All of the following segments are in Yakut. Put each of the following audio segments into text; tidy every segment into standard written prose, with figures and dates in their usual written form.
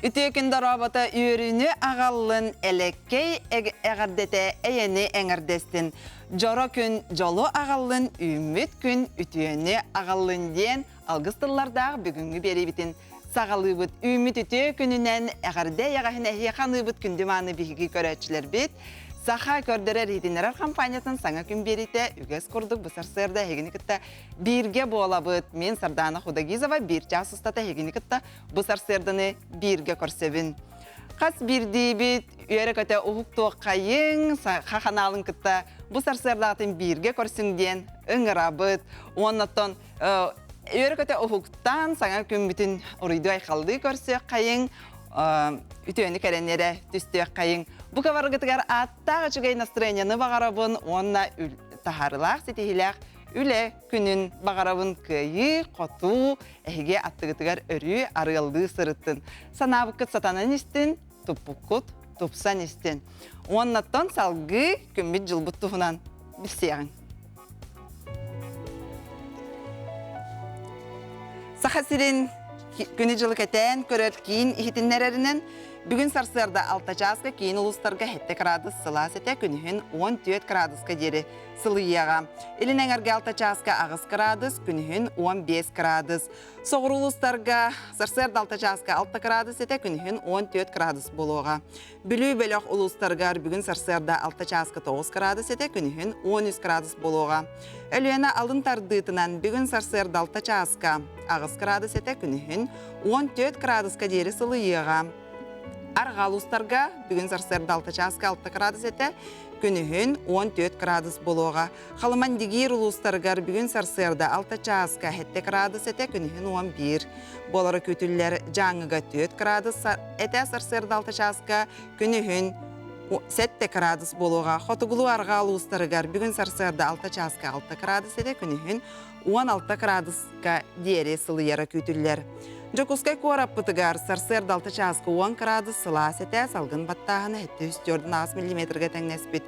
Үтүө күн дорообото үөрүүнү аҕаллын, элэккэй эҕэрдэтэ эйэни эҥэрдэстин. Дьоро күн дьолу аҕаллын, үүммүт күн үтүөнү аҕаллын диэн алгыс тыллардаах бүгүҥҥү биэриибитин саҕалыыбыт. Үүммүт үтүө күнүнэн эҕэрдэ эйэҕэһин эһиэхэ аныыбыт күндү мааны биһиги көрөөччүлэрбит. Саха көрдөрөр иһитиннэрэр компаниятын саҥа күн биэриитэ үгэс курдук бу сарсыарда эһигини кытта бииргэ буолабыт. Мин Сардаана Худогизова биир чаас устата эһигини кытта Бу сарсыарданы бииргэ көрсөбүн. Хас биирдиибит үөрэ-көтө уһуктуоххайыҥ, саха ханаалын кытта бу сарсыардаатын бииргэ көрсүҥ диэн ыҥырабыт. Уоннаттан үөрэ-көтө уһуктаан саҥа күммүтүн уруйдуу айхаллыы көрсүөххэйиҥ, үтүөнү кэрэни эрэ түстүөххэйиҥ. Бу кабаргытыгар ааттаах үчүгэй настроениены баҕарабын уонна таһаарыылаах ситиһиилээх үлэ күнүн баҕарабын кыайыы, хотуу, эһиги аттыгытыгар өрүү арыаллыы сырыттын. Санаабыккыт сатанан истин, туппуккут тупсан истин. Уоннаттан салгыы күммүт-дьылбыт туһунан билсиэҕиҥ. Саха сирин күнү-дьылы кэтээн көрөр киин иһитиннэрэринэн, бүгүн сарсыарда 6 чааска киин улуустарга 7 градус сылаас этэ, күнүһүн 14 градуска диэри сылыйыаҕа. Илин эҥэргэ 6 чааска 8 градус, күнүһүн 15 градус. Соҕуруу улуустарга сарсыарда 6 чааска 6 градус этэ, күнүһүн 14 градус буолуоҕа. Бүлүү бөлөх улуустарыгар бүгүн сарсыарда 6 чааска 9 градус этэ, күнүһүн 13 градус буолуоҕа. Өлүөнэ алын тардыытынан бүгүн сарсыарда 6 чааска 8 градус этэ, күнүһүн 14 градуска диэри сылыйыаҕа. Арҕаа улуустарга бүгүн сарсыарда 6 чааска 6 градус этэ, күнүһүн 14 градус буолуоҕа. Халыман-Дигиир улуустарыгар бүгүн сарсыарда 6 чааска 7 градус этэ, күнүһүн 11 буолара күүтүллэр. Дьааҥыга 4 градус этэ, сарсыарда 6 чааска күнүһүн 7 градус буолуоҕа. Хотугулуу-арҕаа улуустарыгар бүгүн сарсыарда 6 чааска 6 градус этэ, күнүһүн 16 градуска диэри сылыйара күүтүллэр. Дьокуускай куораппытыгар сарсыарда 6 чааска 10 градус сылаас этэ, салгын баттааһына 748 миллиметргэ тэҥнэспит.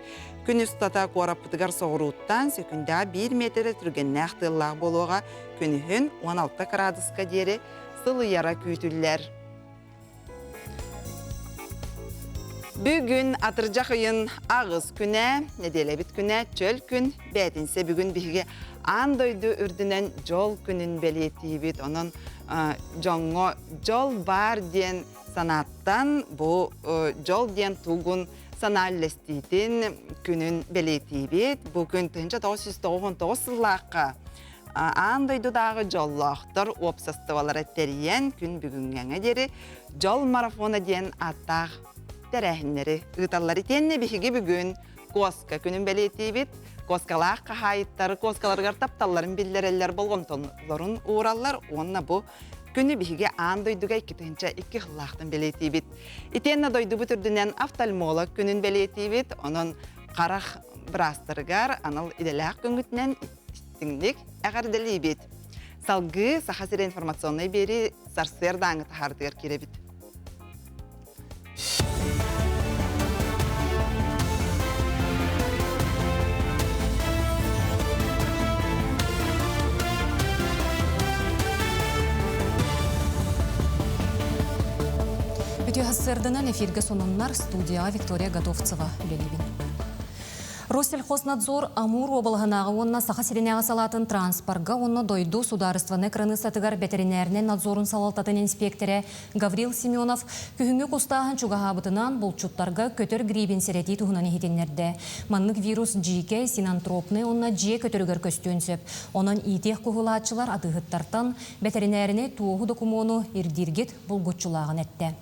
Күн устата куораппытыгар соҕурууттан сөкүндэҕэ 1 миэтэрэ түргэннээх тыаллаах буолуоҕа, күнүһүн 16 градуска диэри сылыйара күүтүллэр. Бүгүн атырдьах ыйын аҕыс күнэ, нэдиэлэбит күнэ, чөл күн, бээтинсэ бүгүн биһиги аан дойду үрдүнэн дьол күнүн бэлиэтиибит. Онон дьоҥҥо дьол баар диэн санааттан бу дьол диэн тугун санаа үллэстиитин күнүн бэлиэтиибит. Бу күн 1999 сыллаахха аан дойдутааҕы дьоллоохтор уопсастыбалара тэрийэн күн бүгүҥҥэҥэ диэри Дьол марафона диэн ааттаах тэрээһиннэри ыыталлар. Итиэннэ биһиги бүгүн куоска күнүн бэлиэтиибит. Куоскалаах хаһаайыттар куоскаларыгар тапталларын биллэрэллэр, болҕомтолорун уураллар уонна бу күнү биһиги аан дойдуга 2002 сыллаахтан бэлиэтиибит. Итиэннэ дойдубут үрдүнэн офтальмолог күнүн бэлиэтиибит. Онон харах быраастарыгар анал идэлээх күҥҥүтүнэн истиҥник эҕэрдэлиибит. Салгыы Саха сирэ информационнай биэрии сарсыардааҥы таһаардыгар киирэбит. Үтүө сарсыарданан эфиргэ сонуннар студияҕа Виктория Готовцева үлэлиибин. Россельхознадзор Амур уобалаһынааҕы уонна Саха сиринээҕи салаатын транспорга уонна дойду судаарыстыбаннай кыраныыссатыгар бэтэринээринэй надзорун салалтатын инспиэктэрэ Гаврил Семенов күһүҥҥү кустааһын чугаһаабытынан булчуттарга көтөр грибин сэрэтии туһунан иһитиннэрдэ. Маннык вирус дьиикэй, синантропнай уонна дьиэ көтөрүгэр көстүөн сөп. Онон иитиэх куһулааччылар атыыһыттартан бэтэринээринэй туоһу докумуону ирдииргит булгуччулааҕын эттэ.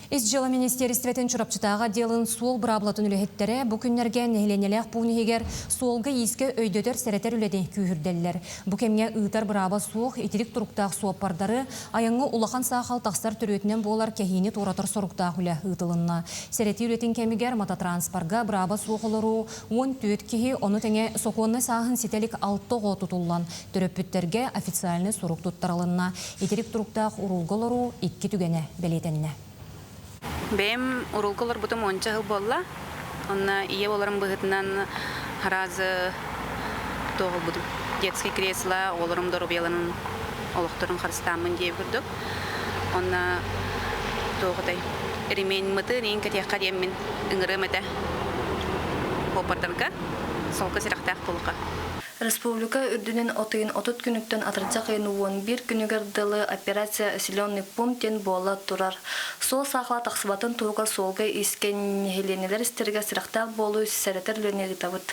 Ис дьыала министиэристибэтин Чурапчытааҕы отделын суол быраабылатын үлэһиттэрэ бу күннэргэ нэһилиэнньэлээх пуун иһигэр суолга-иискэ өйдөтөр-сэрэтэр үлэни күүһүрдэллэр. Бу кэмҥэ ыытар бырааба суох итирик туруктаах суоппардары айаҥҥа улахан саахал тахсар төрүөтүнэн буолар кэһиини туоратар соруктаах үлэ ыытылынна. Сэрэтии үлэтин кэмигэр мототранспорга бырааба суох олоруу 14 киһи, ону тэҥэ сокуоннай сааһын ситэ илик алта оҕо тутуллан, төрөппүттэргэ официальнай сурук туттарылынна. Итирик туруктаах уруулга олоруу икки түгэнэ бэлиэтэннэ. Бэйэм уруулга олорбутум уонча сыл буолла. Онно ийэ буоларым быһыытынан араас туох ылбытым. Детский кресло, оҕолорум доруобуйаларын, олохторун харыстааммын диэбит курдук. Онно туох этэй ремень-мытын иин кэтиэххэ диэммин ыҥырыам этэ суоппардарга солко сэрэхтээх буолуохха. Республика үрдүнэн от ыйын 30 күнүттэн атырдьах ыйын 11 күнүгэр дылы операция «Населенный пункт» диэн буола турар. Суол саахала тахсыбатын туһугар суолга иискэ нэһилиэнньэлэр истэригэр сэрэхтээх буолуу сэрэтэр үлэни ыытабыт.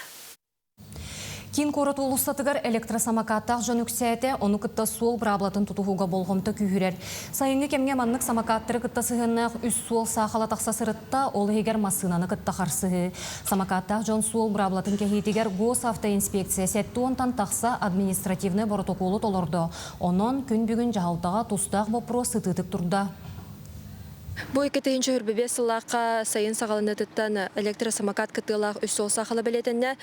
Киин куорат уулуссатыгар электросамокаттаах дьон үксээтэ, ону кытта суол быраабылатын тутуһууга болҕомто күүһүрэр. Сайыҥҥы кэмҥэ маннык самокаттары кытта сыһыаннаах үс суол саахала тахса сырытта, ол иһигэр массыынаны кытта харсыһыы. Самокаттаах дьон суол быраабылатын кэһиитигэр Госавтоинспекция 70-тан тахса административнай боротокуолу толордо. Онон күн бүгүн дьаһалтаҕа тустаах боппуруос сытыытык турда. Бу 2025 сыллаахха сайын саҕаланыытыттан электросамокат кыттыылаах үс суол саахала бэлиэтэннэ,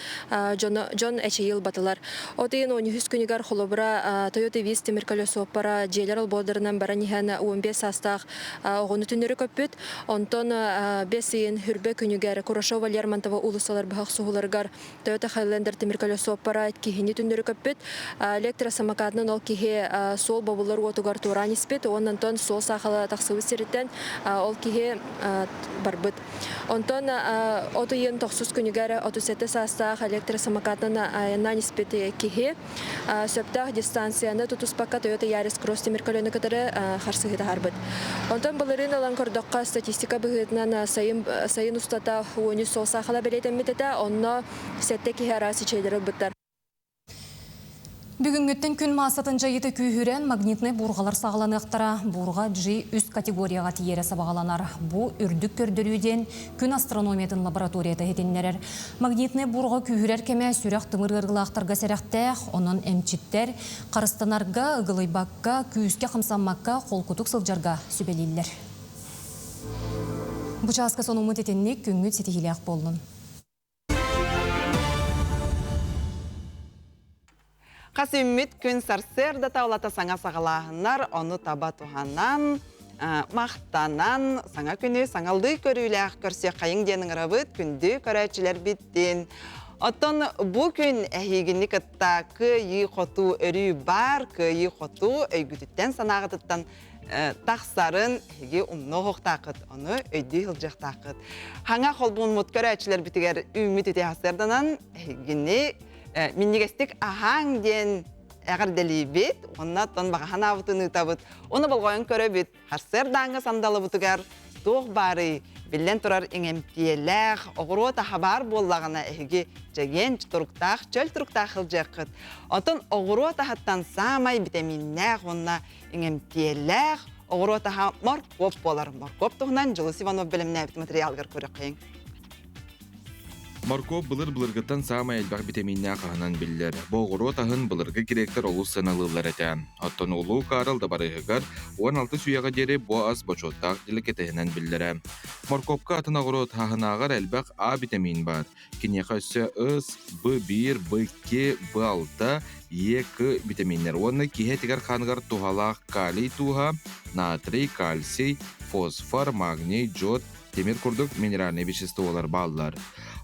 дьон эчэйии ылбатылар. От ыйын 13 күнүгэр холобура Toyota Viz тимир көлө суоппара дьиэлэр олбуордарынан баран иһэн 15 саастаах оҕону түннэри көппүт. Онтон бэс ыйын хүрбэ күнүгэр Курашова Лермонтова уулуссалар быһах суһуларыгар Toyota Highlander тимир көлө суоппара киһини түннэри көппүт. Электросамокатынан ол киһи суол бобуллар уотугар туораан испит. Уонна онтон суол саахала тахсыбыт сириттэн ол киһи барбыт. Онтон от ыйын тохсус күнүгэр 37 саастаах электросамокатынан айаннаан испит киһи сөптөөх дистанцияны тутуспакка Toyota Yaris Cross тимир көлөнү кытары харсыһыы таһаарбыт. Онтон былырыын ылан көрдөххө, статистика быһыытынан сайын, сайын устата 13 суол саахала бэлиэтэммит этэ, онно сэттэ киһи араас ичэйдери ылбыттар. Бүгүҥҥүттэн күн маассатын дьайыыта күүһүрэн, магнитнай буурҕалар саҕаланыахтара. Буурҕа G үс категорияҕа тиийэрэ сабаҕаланар. Бу үрдүк көрдөрүү диэн күн астрономиятын лабораторията иһитиннэрэр. Магнитнай буурҕа күүһүрэр кэмэ сүрэх-тымыр ыарыылаахтарга сэрэхтээх, онон эмчиттэр харыстанарга, ыгылыйбакка, күүскэ хамсаммакка, холкутук сылдьарга сүбэлииллэр. Бу чааска сонуммут итинник күҥҥүт ситиһиилээх буоллун. Хас үммүт күн сарсыарда таулата саҥа саҕалааһыннар, ону таба туһанан, махтанан, саҥа күнү саҥалыы көрүүлээх көрсүөххэйиҥ диэн ыҥырабыт күндү көрөөччүлэрбиттин. Оттон бу күн эһигини кытта кыайыы-хотуу өрүү баар, кыайыы-хотуу өйгүтүттэн санааҕытыттан тахсарын эһиги умнуоһуохтааххыт, ону өйдүү сылдьыахтааххыт. Хаҥа холбууммут көрөөччүлэрбитигэр үүммүт үтүө сарсыарданан эһигини минньигэстик аһааҥ диэн эҕэрдэлиибит уонна оттон баҕа санаабытын ыытабыт. Ону болҕойон көрөбүт. Сарсыардааҥҥы сандалыбытыгар туох баарый? Биллэн турар иҥэмтиэлээх, оҕуруот аһа баар буоллаҕына эһиги чэгиэн туруктаах, чөл туруктаах сылдьыаххыт. Оттон оҕуруот аһыттан саамай битэмииннээх уонна иҥэмтиэлээх оҕуруот аһа моркуоп буолар. Моркуоп туһунан Дьулус Иванов бэлэмнээбит материалыгар көрүөххэйиҥ. Моркуоп былыр-былыргыттан саамай элбэх битэмииннээх аһынан биллэр. Бу оҕуруот аһын былыргы гректэр олус сыаналыыллар этэ. Оттон Улуу Карл дыбарыаһыгар 16 үйэҕэ диэри бу ас бочуоттаах деликатеһинэн биллэрэ. Моркуопка атын оҕуруот аһынааҕар элбэх А битэмиин баар. Киниэхэ өссө С, Б1, Б2, Б6, Е, К битэмииннэр уонна киһи этигэр-хааныгар туһалаах калий тууһа, натрий, кальций, фосфор, магний, дьот, тимир курдук минеральнай веществолар бааллар.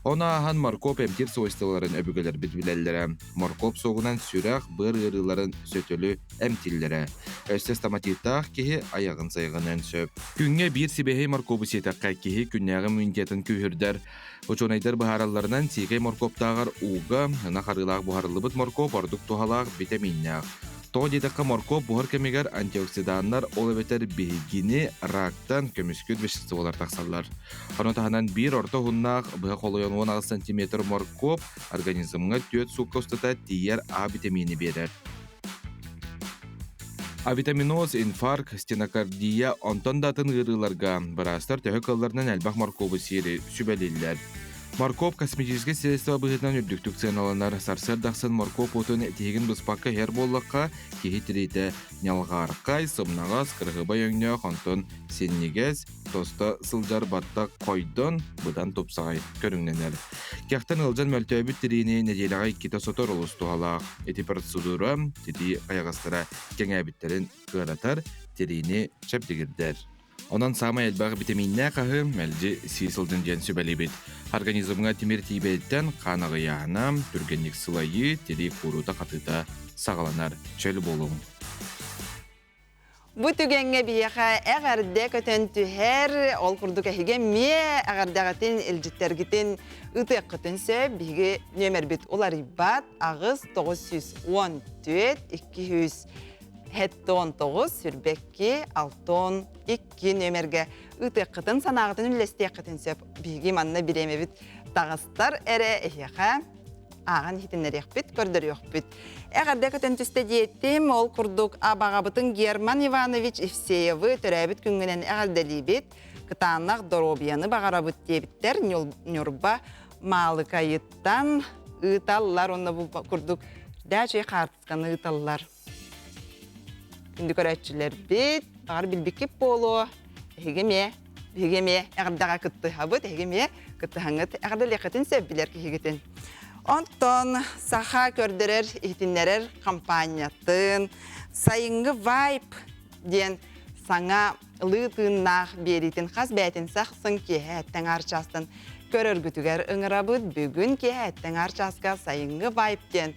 Ону ааһан моркуоп эмтиир свойстволарын өбүгэлэрбит билэллэрэ. Моркуоп суоҕунан сүрэх, быар ыарыыларын сөтөлү эмтииллэрэ. Өссө стоматиттаах киһи айаҕын сайҕаныан сөп. Күҥҥэ биир сибиэһэй моркуобу сиэтэххэ киһи күннээҕи иммунитетын күүһүрдэр. Учуонайдар быһааралларынан сиикэй моркуоптааҕар ууга, ынах арыылаах буһарыллыбыт моркуоп ордук туһалаах битэмииннээх. Тоҕо диэтэххэ, моркуоп буһар кэмигэр антиоксиданнар, ол эбэтэр биһигини рактан көмүскүүр веществолар тахсаллар. Ону таһынан биир орто уһуннаах, быһа холуйан 16 сантиметр моркуоп организмҥа 4 суукка устата тиийэр А витамины биэрэр. Авитаминоз, инфаркт, стенокардия, онтон да атын ыарыыларга быраастар төһө кыалларынан элбэх моркуобу сиэри сүбэлииллэр. Моркуоп косметическай средство быһыытынан үрдүктүк сыаналанар. Сарсыарда ахсын моркуоп уотун тиһигин быспакка иһэр буоллахха, киһи тириитэ ньалҕаархай, сымнаҕас, кырыһыбай өҥнөөх, онтон синньигэс, тосто сылдьар баттах хойдон, быдан тупсаҕай көрүҥнэнэр. Кэхтэн ыалдьан мөлтөөбүт тириини нэдиэлэҕэ иккитэ сотор олус туһалаах. Ити процедура тирии хайаҕастара кэҥээбиттэрин кыаратар, тириини чэбдигирдэр. Онон саамай элбэх битэмииннээх аһы мэлдьи сии сылдьын диэн сүбэлиибит. Организмҥа тимир тиийбэтиттэн хаан аҕыйааһына, түргэнник сылайыы, тирии кууруута-хатыыта саҕаланар. Чөл буолуҥ! Бу түгэҥҥэ биһиэхэ эҕэрдэ көтөн түһэр, ол курдук эһиги эмиэ эҕэрдэҕитин, илдьиттэргитин ыытыаххытын сөп. Биһиги нүөмэрбит уларыйбат 8 914 279 22 62 нүөмэргэ ыытыаххытын, санааҕытын үллэстиэххитин сөп. Биһиги манна бириэмэбит таҕыстар эрэ эһиэхэ ааҕан иһитиннэриэхпит, көрдөрүөхпүт. Эҕэрдэ көтөн түстэ диэтим, ол курдук абаҕабытын Герман Иванович Евсеевы төрөөбүт күҥҥүнэн эҕэрдэлиибит, кытаанах доруобуйаны баҕарабыт диэбиттэр Ньурба Маалыкайыттан ыыталлар уонна бу курдук дээчэй хаартысканы ыыталлар. Күндү көрөөччүлэрбит, баҕар билбиккит буолуо, эһиги эмиэ, биһиги эмиэ эҕэрдэҕэ кыттыһабыт, эһиги эмиэ кыттыһаҥҥыт эҕэрдэлиэххитин сөп билэр киһигитин. Онтон саха көрдөрөр, иһитиннэрэр хампаанньатын сайыҥҥы вайп диэн саҥа ылыы тыыннаах биэриитин хас бээтин сахсын киэһэ эттэн чаастан көрөргүтүгэр ыҥырабыт. Бүгүн киэһэ эттэн чааска сайыҥҥы вайп диэн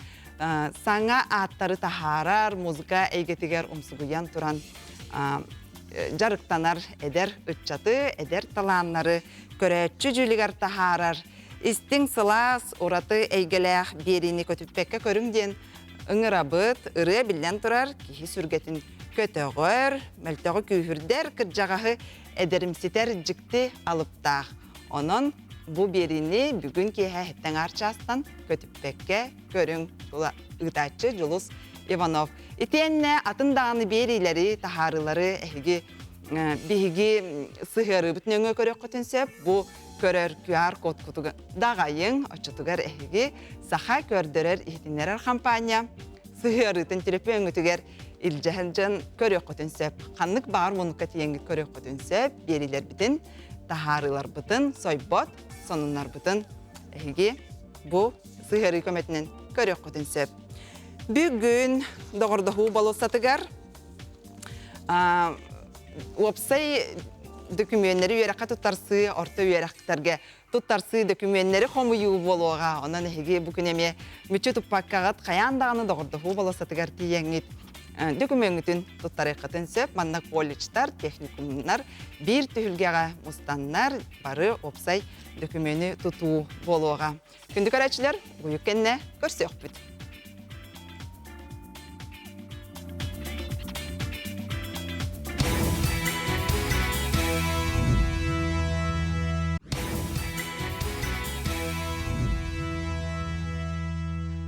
саҥа ааттары таһаарар, музыка эйгэтигэр умсугуйан туран дьарыктанар эдэр ыччаты, эдэр талааннары көрөөччү дьүүлүгэр таһаарар истиҥ сылаас, ураты эйгэлээх биэриини көтүппэккэ көрүҥ диэн ыҥырабыт. Ырыа биллэн турар, киһи сүргэтин көтөҕөр, мөлтөҕү күүһүрдэр, кырдьаҕаһы эдэримситэр дьикти алыптаах. Онон бу биэриини бүгүн киэһэ иһиттэн чаастан көтүппэккэ көрүҥ ыытааччы Дьулус Иванов. Итиэннэ атын даҕаны биэриилэри, таһаарыылары эһиги биһиги сыһыарыыбыт нөҥүө көрүөххүтүн сөп. Бу көрөр QR-кодкутугар даҕайыҥ, оччотугар эһиги саха көрдөрөр иһитиннэрэр хампаанньа сыһыарыытын төлөпүөҥҥүтүгэр илдьэ сылдьан көрүөххүтүн сөп. Ханнык баҕар муннукка тиийэҥҥит көрүөххүтүн сөп. Биэриилэрбитин, таһаарыыларбытын, сойбот сонуннарбытын эһиги бу сыһыарыы көмөтүнэн көрүөххүтүн сөп. Бүгүн доҕордоһуу болуоссатыгар уопсай дөкүмүөннэри үөрэххэ туттарсыы орто үөрэхтэргэ туттарсыы дөкүмүөннэри хомуйуу буолуоҕа. Онон эһиги бу күн эмиэ мүччү туппаккаҕыт хайаан даҕаны доҕордоһуу болуоссатыгар тиийэҥҥит дөкүмүөҥҥүтүн туттарыаххытын сөп. Манна колледжтар, техникумнар биир түһүлгэҕэ мустаннар бары уопсай дөкүмүөнү тутуу буолуоҕа. Күндү көрөөччүлэр, буйук кэннэ көрсүөхпүт.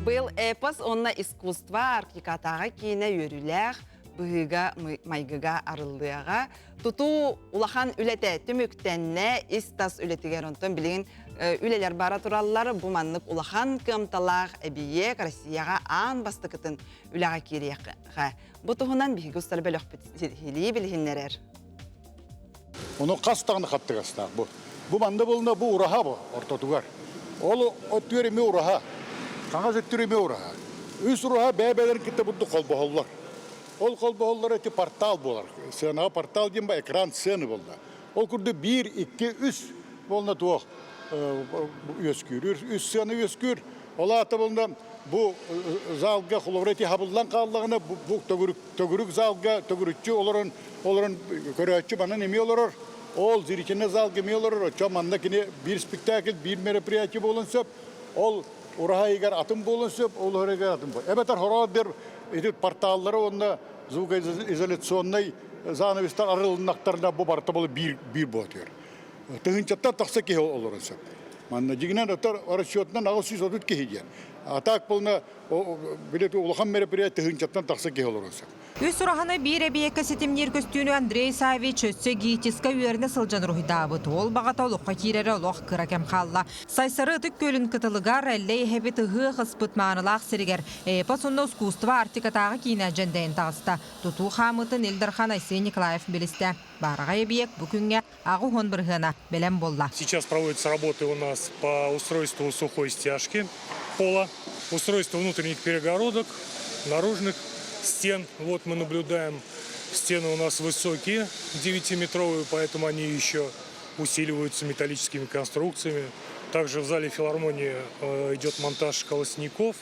Быйыл эпос уонна искусство Арктикатааҕы киинэ үөрүүлээх быһыыга-майгыга арыллыаҕа. Тутуу улахан үлэтэ түмүктэннэ, ис-тас үлэтигэр онтон билигин үлэлэр бара тураллар. Бу маннык улахан кыамталаах эбийиэк Россияҕа аан бастакытын үлэҕэ киириэххэ. Бу туһунан биһиги устар бөлөхпүт сиһилии билиһиннэрэр. Ону хас даҕаны хаттыгастаах бу. Бу манна булна бу ураһа бу ортотугар. Ол өттүгэр эмиэ ураһа. Хаҥас өттүгэр эмиэ ураһа. Үс ураһа бэйэ-бэйэлэрин кытта бурдук холбоһоллор. Ол холбоһоллоро ити портал буолар. Сыанаҕа портал диэн ба экран сцены буолла. Ол курдук биир, икки, үс буолна туох үөскүүр. Үс сыана үөскүүр. Ол аата буолна бу залга холобура ити хабыллан хааллаҕына бу төгүрүк төгүрүк залга төгүрүччү олорон олорон көрөөччү манан эмиэ олорор. Ол зрительный залга эмиэ олорор. Оччо манна кини биир спектакль, биир мероприятие буолуон сөп. Ол ураһа иһигэр атын буолуон сөп, ол иһигэр атын буол. Эбэтэр хороот бир ити порталлары уонна звукоизоляционнай занавестар арылыннахтарына бу барыта болу биир биир буолар. Тыһыынчаттан тахса киһи олорон сөп. Манна дьиҥинэн отор расчетунан 830 киһи диэн. А так полно билет улахан мероприятие тыһыынчаттан тахса киһи олорон сөп. Үс ураһаны биир эбийиэккэ ситимниир көстүүнү Андрей Саввич өссө ГИТИСка үөрэнэ сылдьан уруһуйдаабыт. Ол баҕата олоххо киирэрэ олох кыра кэм хаалла. Сайсары Ытык Күөлүн кытылыгар Эллэй эһэбит ыһыах ыспыт маанылаах сиригэр эпос уонна искусство Арктикатааҕы киинэ дьэндэйэн таҕыста. Тутуу хаамыытын Ил Дархан Айсен Николаев билистэ. Баараҕай эбийиэк бу күҥҥэ 80 бырыһыана бэлэм буолла. Сейчас проводятся работы у нас по устройству сухой стяжки пола, устройство внутренних перегородок, наружных стен. Вот мы наблюдаем, стены у нас высокие, 9-метровые, поэтому они еще усиливаются металлическими конструкциями. Также в зале филармонии идет монтаж колосников.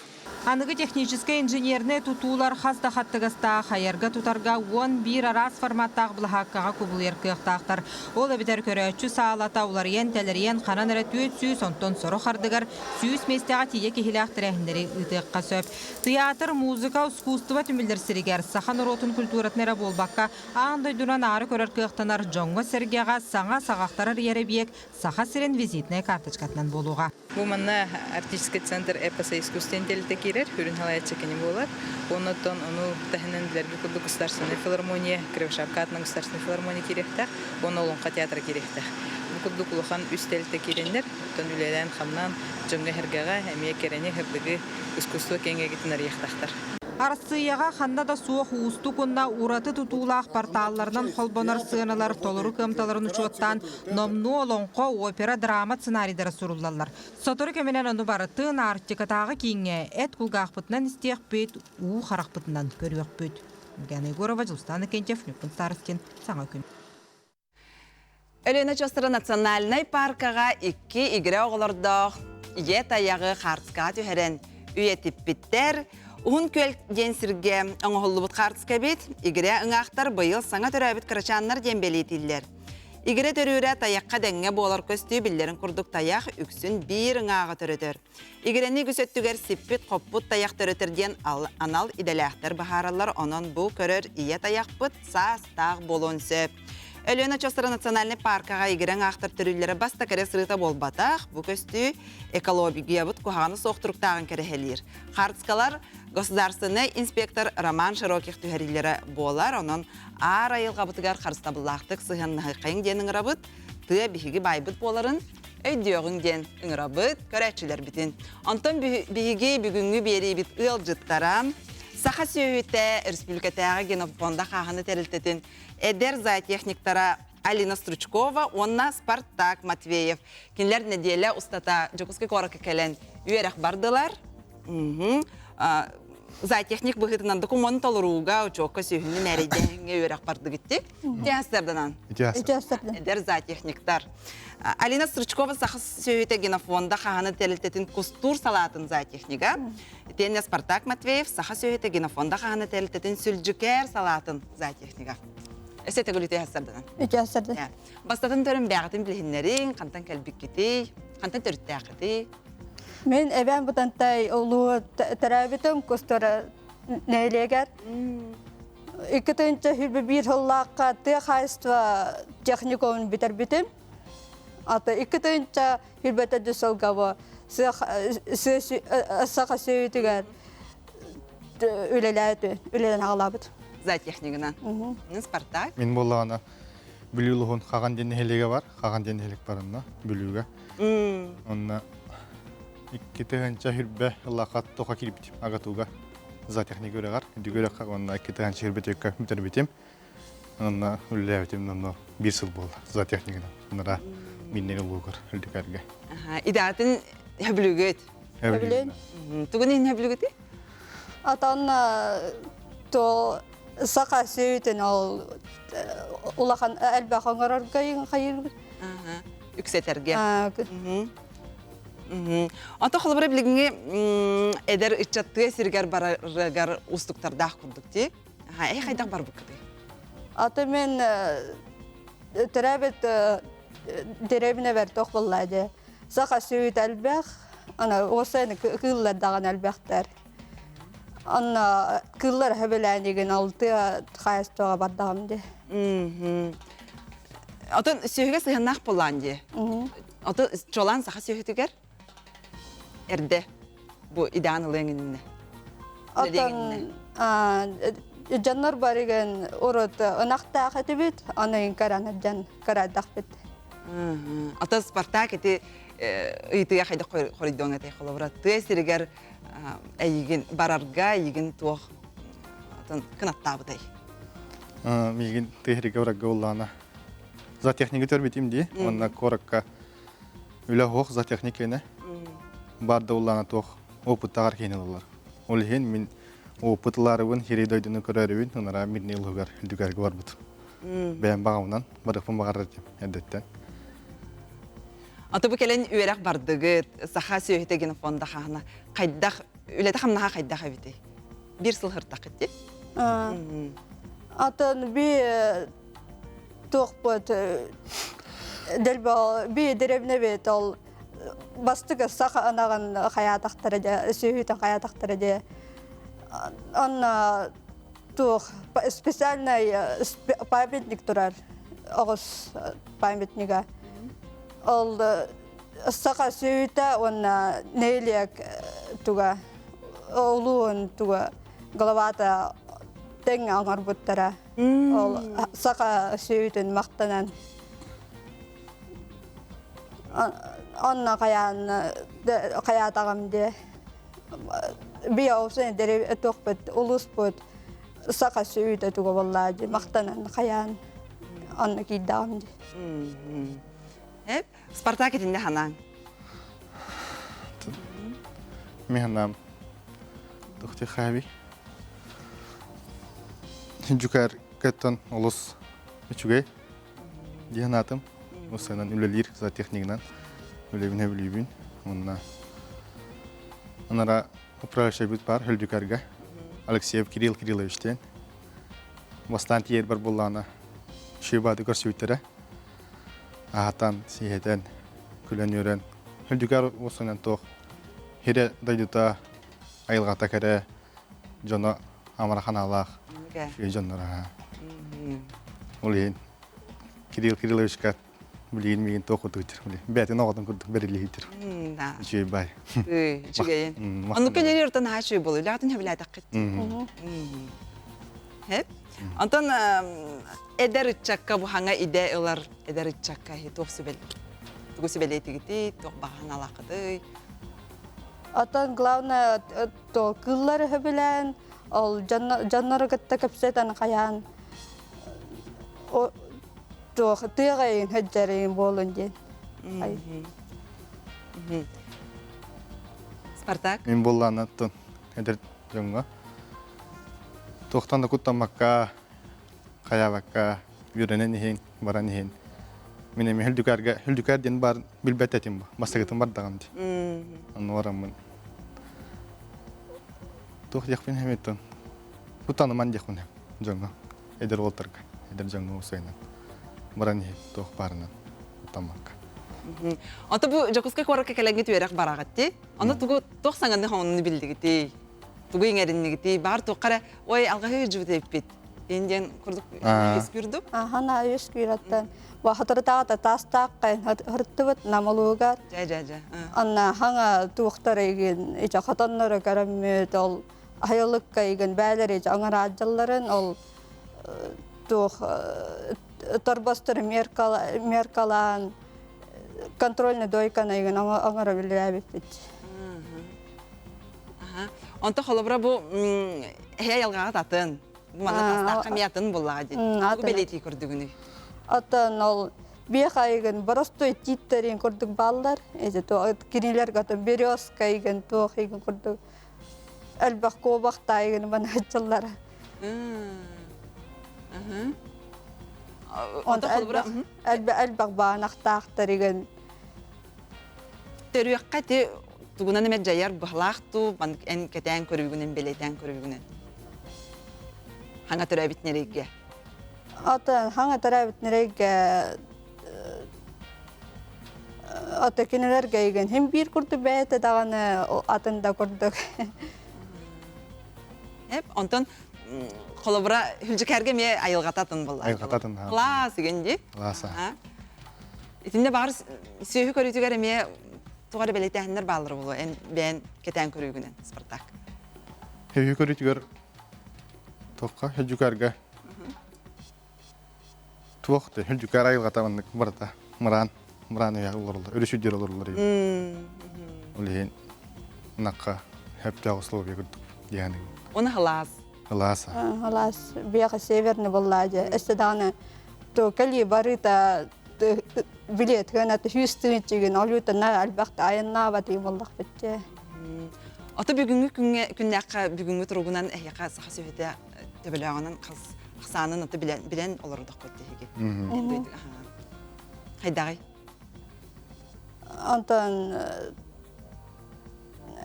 Аныгы техническэй инженернэй тутуулар хас да хаттыгастаах айарга-тутарга 11 араас форматтаах былаһааккаҕа кубулуйар кыахтаахтар. Ол эбэтэр көрөөччү саалата уларыйан-тэлэрийэн ханан эрэ 400, онтон сорох ардыгар 100 миэстэҕэ тиийэ киһилээх тэрээһиннэри ыытыахха сөп. Тыйаатыр, музыка, ускуустуба түмүллэр сиригэр саха норуотун культуратын эрэ буолбакка, аан дойдунан аары көрөр кыахтанар дьоҥҥо-сэргэҕэ саҥа саҕахтары арыйар эбийиэк Саха сирин визитнэй карточкатынан буолуоҕа. Бу манна Арктический центр эпоса искусства интеллекта киирэр, үрүн халаяччы кини буолар. Оннуттан ону таһынан билэргэ курдук государственная филармония, Кривошапка атынан государственная филармония киириэхтээх, уонна Олоҥхо театра киириэхтээх. Бу курдук улахан үс тэрилтэ киирэннэр, оттон үлэлээн-хамнаан дьоҥҥо-сэргэҕэ эмиэ кэрэни, сырдыгы искусство киэҥ эйгэтин арыйыахтаахтар. Арассыыйаҕа ханна да суох уустук уонна ураты тутуулаах порталларынан холбонор сыаналар толору кыамталарын учуоттаан Номнуо олоҥхо, опера, драма сценарийдара суруллаллар. Сотору кэминэн ону барытын Арктикатааҕы кииҥҥэ эт кулгаахпытынан истиэхпит, уу харахпытынан көрүөхпүт. Гена Егорова, Дьулустан Акентьев, Ньуккун Старостин, Саҥа күн. Өлүөнэ очуостара национальнай паркаҕа икки игирэ оҕолордоох ийэ тайаҕы хаартыскаҕа түһэрэн үйэтиппиттэр. Уһун күөл диэн сиргэ оҥоһуллубут хаартыска эбит. Игирэ ыҥаахтар быйыл саҥа төрөөбүт кырачааннар диэн бэлиэтииллэр. Игирэ төрүүрэ тайахха дэҥҥэ буолар көстүү биллэрин курдук тайах үксүн биир ыҥааҕы төрөтөр. Игирэни үгүс өттүгэр сиппит-хоппут тайах төрөтөр диэн анал идэлээхтэр быһаараллар, онон бу көрөр ийэ тайахпыт саастаах буолуон сөп. Өлүөнэ очуостара национальнай паркаҕа игирэ ыҥаахтар төрүүллэрэ бастакы эрэ сырыыта буолбатах, бу көстүү экологиябыт куһаҕана суох туруктааҕын кэрэһэлиир. Хартскалар государственнай инспектор Роман Широких түһэриилэрэ буолар, онон Аар айылҕабытыгар харыстабыллаахтык сыһыаннаһыаххайыҥ диэн ыҥырабыт, тыа биһиги баайбыт буоларын өйдүөҕүҥ диэн ыҥырабыт көрөөччүлэрбитин. Онтон биһиги бүгүҥҥү биэриибит ыалдьыттара Саха сүөһүтэ республикатааҕы генофонда хааһыны тэрилтэтин эдэр зоотехниктара Алина Стручкова уонна Спартак Матвеев. Кинилэр нэдиэлэ устата Дьокуускай куоракка кэлэн үөрэх бардылар. Зоотехник быһыытынан докумуону толорууга, учуокка сүһүнү мээрэйдээһиҥҥэ үөрэх бардыгытти. Теастерданан. Эдэр зоотехниктар. Алина Стручкова Саха сүөһүтэ генофонда хаһаны тэрилтэтин кустуур салаатын зоотехнига. Итиэннэ Спартак Матвеев Саха сүөһүтэ генофонда хаһаны тэрилтэтин сүлдьүкээр салаатын зоотехнига. Өссө төгүл үтүө сарданан. Үтүө сардан. Бастатын төрүн бэҕэтин билиһиннэриҥ, хантан кэлбиккитий, хантан төрүттээххитий? Мин эбэм Бытантай улуу төрөөбүтүм Кустура нэһилиэгэр. 2 тыһыынча 21 сыллаахха тыа хаһаайыстыба техникумун бүтэрбитим. Ата 2 тыһыынча 24 сылга бу саха сүөһүтүгэр үлэлээти, үлэлэн аҕалаабыт. Зоотехнигынан. Спартак. Мин буоллаҕына Бүлүү улууһун Хаҕан диэн нэһилиэгэ бар. Хаҕан диэн нэһилиэк бар онно, Бүлүүгэ. Онно 2 тыһыынча 20 ыллаахха тоха киирбитим АГАТУга зоотехник үөрэҕэр. Үрдүк үөрэххэ уонна 2 тыһыынча 24-кэ бүтэрбитим. Онно үлэлээбитим онно биир сыл буолла зоотехнигынан. Нара миннен улуугар үрдүкэргэ. Идаатын хөбүлүгүт. Хөбүлүн. Тугун иһин хөбүлүгүтүй? Атан то саха сүөһүтүн ол улахан элбэх оҥорорго хайыырбыт. Үксэтэргэ. Ото холобура билиҥҥи эдэр ыччат тыа сиригэр барарыгар уустуктардаах курдук дии. Эй хайдах барбыккытый? Аты мен төрөөбүт дэриэбинэбэр туох буолла дии. Саха сүөһүтэ элбэх, ана уосайны кыыллар даҕаны элбэхтэр. Онно кыыллар сөбүлээнигин алтыа хаайыстыга бардаҕым дии. Отон сүөһүгэ сыһыаннаах буоллаан дии. Ото чолаан саха сүөһүтүгэр эрдэ бу идээн ылыаҥ иннинэ. Отон дьоннор барыгын урут ынахтаах этибит, аны каран дьон карайдахпыт. Ото Спартак ити ыйытыга хайдах хоройдуоҥ этэй холобура тыа сиригэр эйигин барарга эйигин туох кынаттаабытай? Миигин тыа сиригэр барарга буоллаҕына зоотехниги төрбүтүм дии. Уонна куоракка үлэ суох зоотехник киэнэ. Бар да буоллаҕына туох опыттааҕар киһини ылаллар. Ол иһин мин опыт ылаарыбын, сири дойдуну көрөөрүбүн, ынара мирный ылыгар үрдүгэргэ барбытым. Бэйэм баҕабынан барыахпын баҕарар этим эрдэттэн. Ото бу кэлэн үөрэх бардыгыт, саха сүөһүтэ генофонда хаһана хайдах Үлэтэ хамнаһа хайдах эбитий? Биир сыл сыртаххыт дии. Атын би туохпут дэлбэ би дэрэбинэ бит ол бастык саха анаҕын хайаатахтара дьэ сүөһүтүн хайаатахтара дьэ онно туох специальный памятник турар оҕус памятнига ол саха сүөһүтэ уонна нэһилиэк туга улуун туга главата тэҥ оҥорбуттара ол саха сүөһүтүн махтанан онно хайаан хайаатаҕым диэ биоусын туохпут улууспут саха сүөһүтэ туга буоллаа дии махтанан хайаан онно киирдэҕим дии Эп, Спартак итиннэ ханаан. Мин ханаам Тохти хаби. Дьукар кэттон олус үчүгэй диэн атым. Усанан үлэлиир зоотехнигынан үлэбин өбүлүүбүн. Онна анара управляющайбыт бар Хөлдүкарга Алексеев Кирилл Кириллович диэн. Бастаан тиийэр бар буоллаҕына шибады көрсүбүттэрэ. Аһатан, сиһэтэн, күлэн-үөрэн. Хөлдүкар уосунан туох хире дойдута айылҕата кэрэ дьоно амарахан аалаах үчүгэй дьоннор аһаа. Ол иһин Кирилл Кирилловичка билигин миигин туох курдук бэйэтин оҕотун курдук бэриллиһиитир. Үчүгэй бай. Үчүгэйин. Оннук кэлери ортон наһаа үчүгэй буолуо. Үлэҕитин сөбүлээтэххит. Хеп. Онтон эдэр ыччакка бу хаҥа идэ ылар эдэр ыччакка туох сүбэл тугу сүбэлиэтигитий, туох баҕаһын алааххытый? Оттон главное то кыыллары сөбүлээн, ол дьоннору кытта кэпсэтэн хайаан туох тыаҕайын сылдьарыйын буолун диэн. Спартак? Мин буоллаанаттан эдэр дьоҥҥо туохтан да куттаммакка, хайаабакка үөрэнэн иһин, баран иһин. Мин эмиэ Хүлдүкээргэ, Хүлдүкээр диэн баар билбэт этим бастакытын бардаҕым дии. Онно бараммын туох диэхпин эмиттэн куттаныман диэхпин дьоҥҥо, эдэр уолтарга, эдэр дьоҥҥо усайынан баран иһин туох баарынан куттаммакка. Ото бу Дьокуускай куоракка кэлэҥҥит үөрэх бараҕыт дии. Ону тугу туох саҥаны хоҥонуну биллигитий? Тугу иҥэриннигитий? Баар туохха эрэ ой алҕаһыы дьубут эппит. Индиан курдук үскүүрдүк. Аха, үскүүраттан. Бахатыртаата таастаах хырттыбыт намылуугар. Жа жа жа. Анна хаҥа туохтар игин ича хотоннору көрөммүт ол айылыкка игин бээлер ича оҥораадьалларын ол туох торбостору меркалаан контрольный дойканы игин оҥоро билээбиппит. Онто холобура бу эһэ айылҕаҕа атын. Бу манна тастаахха эмиэ атын буллаҕа дии. Тугу бэлиэтии көрдүгүнүй? Атын ол биэх айыгын боростуой тииттерин курдук бааллар. Эти кинилер гатын березка игин туох игин курдук элбэх куобахтаайыгын манааччыллара. Онто холобура элбэх баанахтаахтар игин Төрүөххэ ити тугунан эмэ дьайар быһалаах дуу, маннык эн кэтээн көрүүгүнэн, бэлиэтээн көрүүгүнэн? Хаҥа төрөөбүт нэрэйгэ. Ата хаҥа төрөөбүт нэрэйгэ ата кинилэргэ игин хим биир курдук бэйэтэ даҕаны атын да курдук. Эп, онтон холобура Хүлдьүкээргэ эмиэ айылҕата атын буолла. Айылҕата атын. Класс игин дии. Класс. Итиннэ баҕар сүөһү көрүүтүгэр эмиэ туох эрэ бэлиэтээһиннэр бааллара буолуо эн бэйэн кэтээн көрүүгүнэн Спартак. Сүөһү көрүүтүгэр туохха Хүлдьүкээргэ туох да Хүлдьүкээр айылҕата маннык барыта мыраан мыраан үйэ олороллор өрүс үрдүгэр олороллор ол иһин ынахха сөптөөх условия курдук диэхин Оны халаас. Халаас. Халаас биэхэ северный буоллаа дьэ. Өссө даҕаны то кэлии барыта билет гына сүүс тыһыынчыгын олютана элбэхтэ айаннаабат буоллахпыт дьэ. Ото бүгүҥҥү күҥҥэ күннээххэ бүгүҥҥү туругунан эһиэхэ саха сүөһүтэ төбөлөөҕүнэн хас ахсаанын ото билэн билэн олордоххут диһиги. Хайдаҕый? Онтон.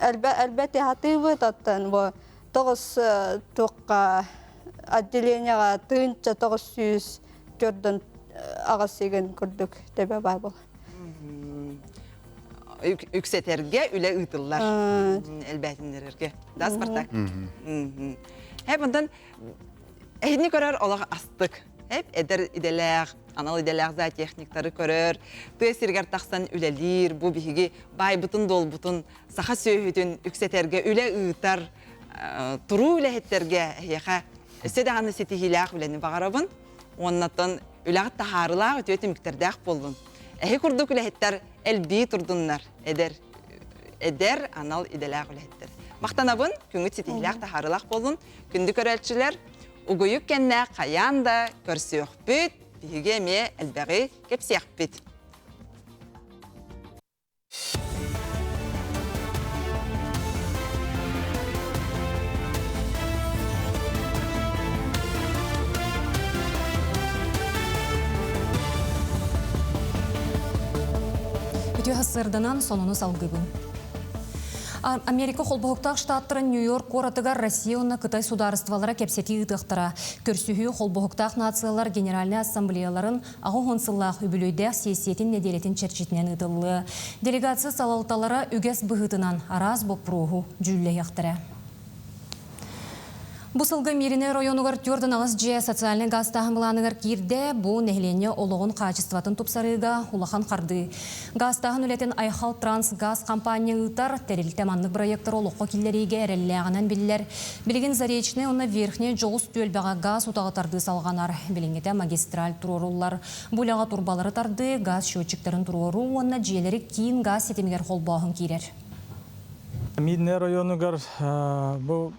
Элбэ элбэ тиһатыыбыт оттон бу тоҕус туохха отделениеҕа 1994 аҕыс игин курдук төбө баар буолар. Үксэтэргэ үлэ ыытыллар. Элбээтиннэрэргэ. Да, Спартак? Хэп онтон эһини көрөр олох астык. Хэп эдэр идэлээх, анал идэлээх зоотехниктары көрөр, тыа сиригэр тахсан үлэлиир, бу биһиги баайбытын-дуолбутун, саха сүөһүтүн үксэтэргэ үлэ ыытар туруу үлэһиттэргэ эһиэхэ өссө даҕаны ситиһиилээх үлэни баҕарабын. Уоннаттан үлэҕит таһаарылаах үтүө түмүктэрдээх буоллун. Эһи курдук үлэһиттэр элбии турдуннар, эдэр эдэр анал идэлээх үлэһиттэр. Махтанабын, күҥҥүт ситиһиилээх таһаарылаах буоллун. Күндү көрөөччүлэр, угуйук кэннэ хайаан да көрсүөхпүт, биһиги эмиэ элбэҕи кэпсиэхпит. Үтүө сарсыарданан сонуну салгыбын. Америка холбоһуктаах штаттарын Нью-Йорк куоратыгар Россия уонна Кытай судаарыстыбалара кэпсэтии ыытыахтара. Көрсүһүү холбоһуктаах нациялар Генеральнай ассамблеяларын 80 сыллаах үбүлүөйдээх сиэссийэтин нэдиэлэтин чэрчитинэн ыытыллыа. Делегация салалталара үгэс быһыытынан араас боппуруоһу дьүүллэһиэхтэрэ. Бу сылга Мииринэй оройуонугар 48 дьиэ социальнай гаастааһын былааныгар киирдэ. Бу нэһилиэнньэ олоҕун хаачыстыбатын тупсарыыга улахан хардыы. Гаастааһын үлэтин Айхал Транс газ компания ыытар. Тэрилтэ маннык бырайыактары олоххо киллэриигэ эрэллээҕинэн биллэр. Билигин Заречнай уонна Верхняй дьоҕус түөлбэҕэ гаас утаҕы тардыы салҕанар. Билиҥҥитэ магистраль туруоруллар. Бу үлэҕэ турбалары тардыы, газ счетчиктарын туруоруу уонна дьиэлэри киин газ ситимигэр холбооһун киирэр. Миднэй районугар бу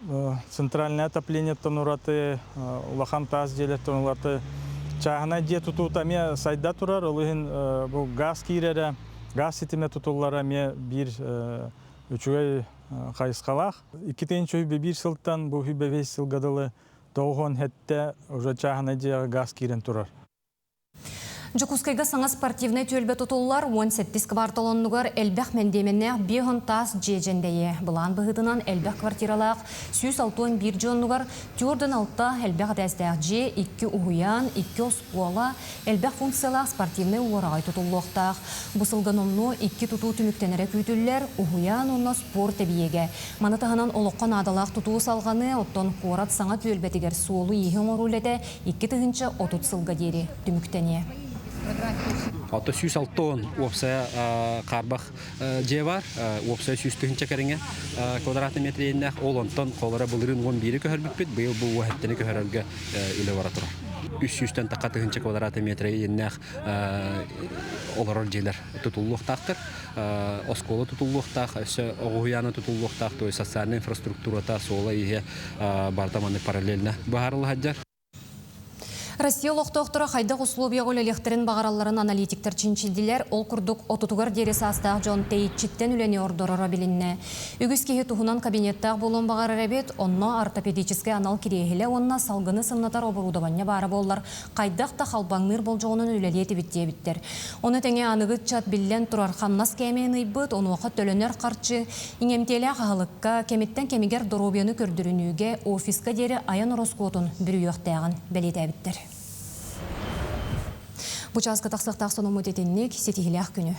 центральное отоплениеттан ураты улахан таас дьиэлэртэн ураты чааһынай дьиэ тутуута эмиэ сайда турар. Ол иһин бу газ киирэрэ, газ ситимэ тутуллара эмиэ биир үчүгэй хайысхалаах. Иккитинчи биир сылтан бу 25 сылга дылы 97 уже чааһынай дьиэҕэ газ киирэн турар. Дьокуускайга саҥа спортивнай түөлбэ тутуллар 17 квартал оннугар элбэх мэндиэмэннээх биэһон таас дьиэ дьэндэйэ. Былаан быһыытынан элбэх квартиралаах 161 дьиэ оннугар 46 элбэх этээстээх дьиэ, икки уһуйаан, икки оскуола, элбэх функциялаах спортивнай уораҕай тутуллуохтаах. Бу сылга номнуо икки тутуу түмүктэнэрэ күүтүллэр, уһуйаан уонна спорт эбийиэгэ. Маны таһынан олоххо наадалаах тутуу салҕаныа, оттон куорат саҥа түөлбэтигэр суолу-ииһи оҥоруу үлэтэ 2030 сылга диэри түмүктэниэ. Ото 160 уопсайа хаарбах дьиэ бар, уопсайа 100 тыһыынча кэриҥэ квадратный метр иэннээх. Ол онтон холоро былырыын 11-и көһөрбүппүт, быйыл бу уоһэттини көһөрөргө үлэ бара турар. 300-тэн тахха тыһыынча квадратный метр иэннээх олорор дьиэлэр тутуллуохтаахтар. Оскуола тутуллуохтаах, өссө оҕуһуйаана тутуллуохтаах, то есть социальная инфраструктурата, суола-ииһэ барыта маннык параллельно быһаарылла сылдьар. Россия олохтоохторо хайдах условияҕа үлэлиэхтэрин баҕаралларын аналитиктар чинчийдилэр. Ол курдук, отутугар диэри саастаах дьон тэйиччиттэн үлэни ордороро билиннэ. Үгүс киһи туһунан кабинеттаах буолуон баҕарар эбит, онно ортопедическай анал кириэһилэ уонна салгыны сымнатар оборудование баара буоллар, хайдах да халбаҥныыр болдьоҕунан үлэлиэ этибит диэбиттэр. Ону тэҥэ аныгы ыччат биллэн турар хамнас кээмэйин ыйбыт, онуоха төлөнөр харчы, иҥэмтиэлээх аһылыкка, кэмиттэн кэмигэр доруобуйаны көрдөрүнүүгэ офиска диэри айан ороскуотун бүрүйүөхтээҕин бэлиэтээбиттэр. Бу чааска тахсыахтаах сонуммут итинник ситиһиилээх күнү.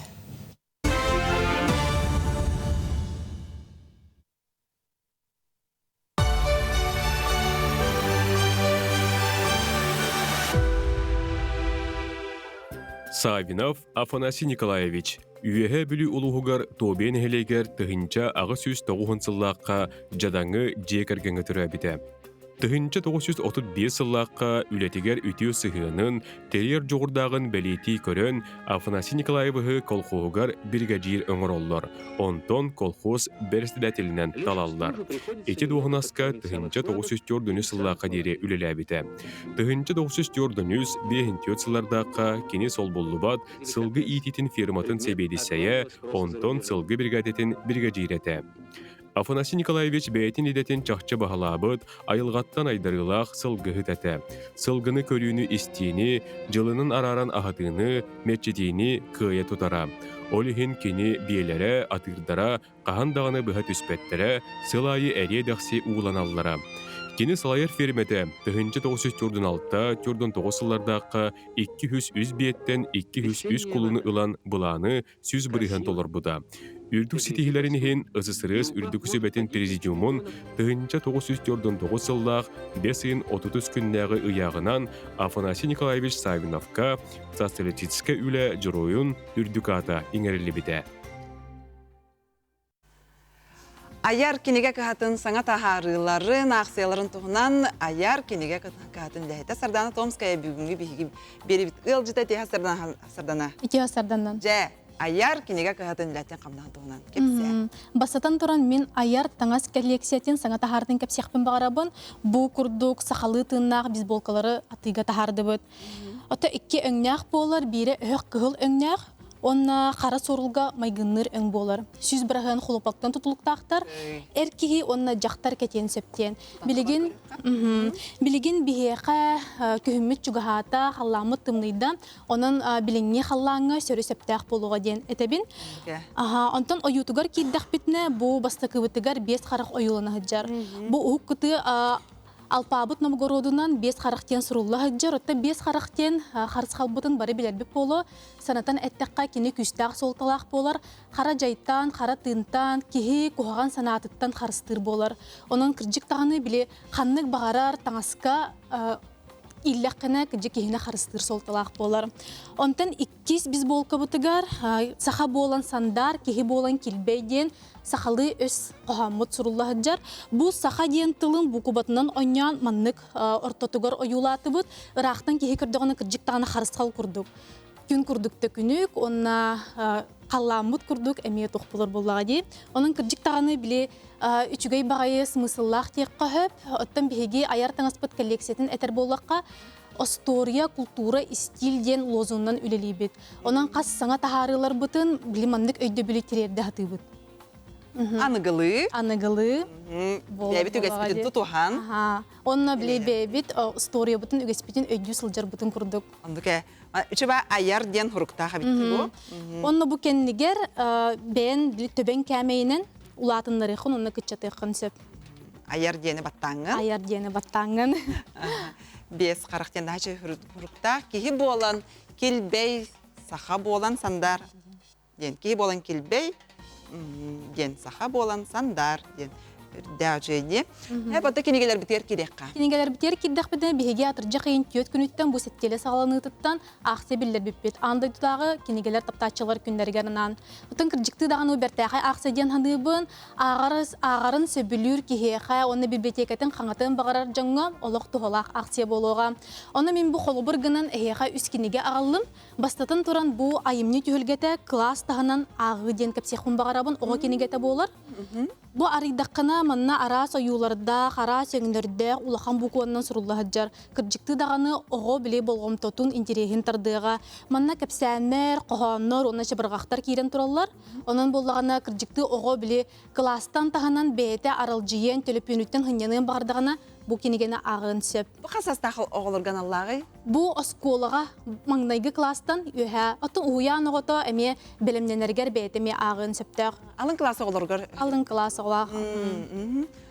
Савинов Афанасий Николаевич Үөһээ Бүлүү улууһугар Тобия нэһилиэгэр 1890 сыллаахха дьадаҥы дьиэ кэргэҥҥэ төрөөбүтэ. 1935 сыллаахха үлэтигэр үтүө сыһыанын, тэрийэр дьоҕурдааҕын бэлиэтии көрөн, Афанасий Николаевиһы колхоһугар биригэдьиир оҥороллор, онтон колхоз бэрэссэдээтэлинэн талаллар. Ити дуоһунаска 1904 сыллаахха диэри үлэлээбитэ. 1904-5 сыллардаахха кини солбуллубат сылгы иитиитин фирматын сэбиэдиссэйэ, онтон сылгы бригадатын биригэдьиирэ этэ. Афанасий Николаевич бэйэтин идэтин чахчы баһылаабыт, айылҕаттан айдарыылаах сылгыһыт этэ. Сылгыны көрүүнү-истиини, дьылынан арааран аһатыыны, мэччитиини кыайа тутара. Ол иһин кини биэлэрэ, атыырдара хаһан даҕаны быһа түспэттэрэ, сыл аайы эриэ-дэхси ууланаллара. Кини салайар фирмэтэ 1946-49 сыллардаахха 203 биэттэн 203 кулуну ылан былааны 100% толорбута. Үрдүк ситиһиилэрин иһин СССР Үрдүкү Сүбэтин Президиумун 1949 сыллаах 5 ыйын 33 күннээҕи ыйааҕынан Афанасий Николаевич Савиновка социалистическай үлэ дьоруойун үрдүк аата иҥэриллибитэ. Айар кинигэ кыһатын саҥа таһаарыыларын, аахсыйаларын туһунан Айар кинигэ кыһатын үлэһитэ Сардана Томская бүгүҥҥү биһиги биэрибит ыалдьыта Итиһэ Сардана. Сардана. Итиһэ Сарданан. Дьэ, Айар кинигэ кыһатын үлэтин хамнаһын туһунан кэпсээ. Бастатан туран мин Айар таҥас коллекциятын саҥа таһаартын кэпсиэхпин баҕарабын. Бу курдук сахалыы тыыннаах бейсболкалары атыыга таһаардыбыт. Ото икки өҥнөөх буолар, биирэ өһөх кыһыл өҥнөөх, уонна хара суорулга майгынныыр өҥ буолар. 100% хлопоктан тутулуктаахтар. Эр киһи уонна дьахтар кэтиэн сөптиэн. Билигин билигин биһиэхэ күһүммүт чугаһаата, халлааммыт тымныйда. Онон билиҥҥи халлааҥҥа сөрү сөптөөх буолуоҕа диэн этэбин. Аха, онтон ойуутугар киирдэхпитинэ, бу бастакыбытыгар биэс харах ойуулана сылдьар. Бу уһук кытыы Алпаабыт Новгородунан биэс харах диэн сурулла сылдьар. Оттон биэс харах диэн харысхалбытын бары билэрбит буолуо. Санатан эттэххэ, кини күүстээх суолталаах буолар. Хара дьайтан, хара тыынтан, киһи куһаҕан санаатыттан харыстыыр буолар. Онон кырдьык даҕаны били ханнык баҕарар таҥаска иллэххинэ кырдьык киһини харыстыыр суолталаах буолар. Онтон Иккис бейсболкабытыгар саха буолан сандаар, киһи буолан килбэй диэн сахалыы өс хоһооммут сурулла сылдьар. Бу саха диэн тылын букубатынан онньоон маннык ортотугар ойуулаатыбыт. Ыраахтан киһи көрдөҕүнэ кырдьык даҕаны харысхал курдук. Күн курдук төкүнүк уонна халлааммыт курдук эмиэ туох булар буоллаҕа дии. Онон кырдьык даҕаны били үчүгэй баҕайы смысллаах диэххэ сөп. Оттон биһиги айар таҥаспыт коллекциятын этэр буоллахха, Остуоруйа, култуура, истиил диэн лозунунан үлэлиибит. Онон хас саҥа таһаарыыларбытын били маннык өйдөбүлү тириэрдэ сатыыбыт. Аныгылыы. Аныгылыы. Бэйэбит үгэспитин тутуһан. Онно били бэйэбит остуоруйабытын үгэспитин өйдүү сылдьарбытын курдук. Оннук ээ. Үчүбэ айар диэн хуруктаах эбит бу. Онно бу кэннигэр бэйэн били төбөҥ кээмэйинэн улаатыннарыаххын онно кыччатыаххын сөп. Айар диэни баттааҥҥын. Айар диэни баттааҥҥын. Биэс харах диэн наһаа хуруктаах киһи буолан килбэй саха буолан сандар диэн киһи буолан килбэй диэн саха буолан сандар диэн үрдээх үчүгэй дии. Э, бата кинигэлэрбитигэр киириэххэ. Кинигэлэрбитигэр киирдэхпитинэ биһиги атырдьах ыйын түөрт күнүттэн бу сэттиэлэ саҕаланыытыттан аахсыйа биллэрбиппит. Аан дойдутааҕы кинигэлэр таптааччылар күннэригэр анаан. Оттон кырдьыктыы даҕаны бэртээхэй аахсыйа диэн саныыбын. Ааҕарын сөбүлүүр киһиэхэ уонна библиотекатын хаҥатыан баҕарар дьоҥҥо олох туһалаах аахсыйа буолуоҕа. Ону мин бу холобур гынан эһиэхэ үс кинигэ аҕаллым. Бастатан туран бу айымньы түһүлгэтэ кылаас таһынан ааҕыы диэн кэпсиэхпин баҕарабын. Оҕо кинигэтэ буолар. Бу арыйдаххына манна араас ойуулардаах, араас өҥнөрдөөх улахан букваннан сурулла сылдьар. Кырдьыктыы даҕаны оҕо били болҕомтотун, интэриэһин тардыаҕа. Манна кэпсээннэр, хоһооннор уонна чабырҕахтар киирэн тураллар. Онон буоллаҕына кырдьыктыы оҕо били кылаастан таһынан бэйэтэ аралдьыйыан, төлөпүөнүттэн сынньаныан баҕардаҕына бу кинигэни ааҕыан сөп. Бу хас саастаах оҕолорго аналлааҕый? Бу оскуолаҕа маҥнайгы кылаастан үөһээ, оттон уһуйаан оҕото эмиэ бэлэмнэнэригэр бэйэтэ эмиэ ааҕыан сөптөөх. Алын кылаас оҕолоругар? Алын кылаас оҕолоох.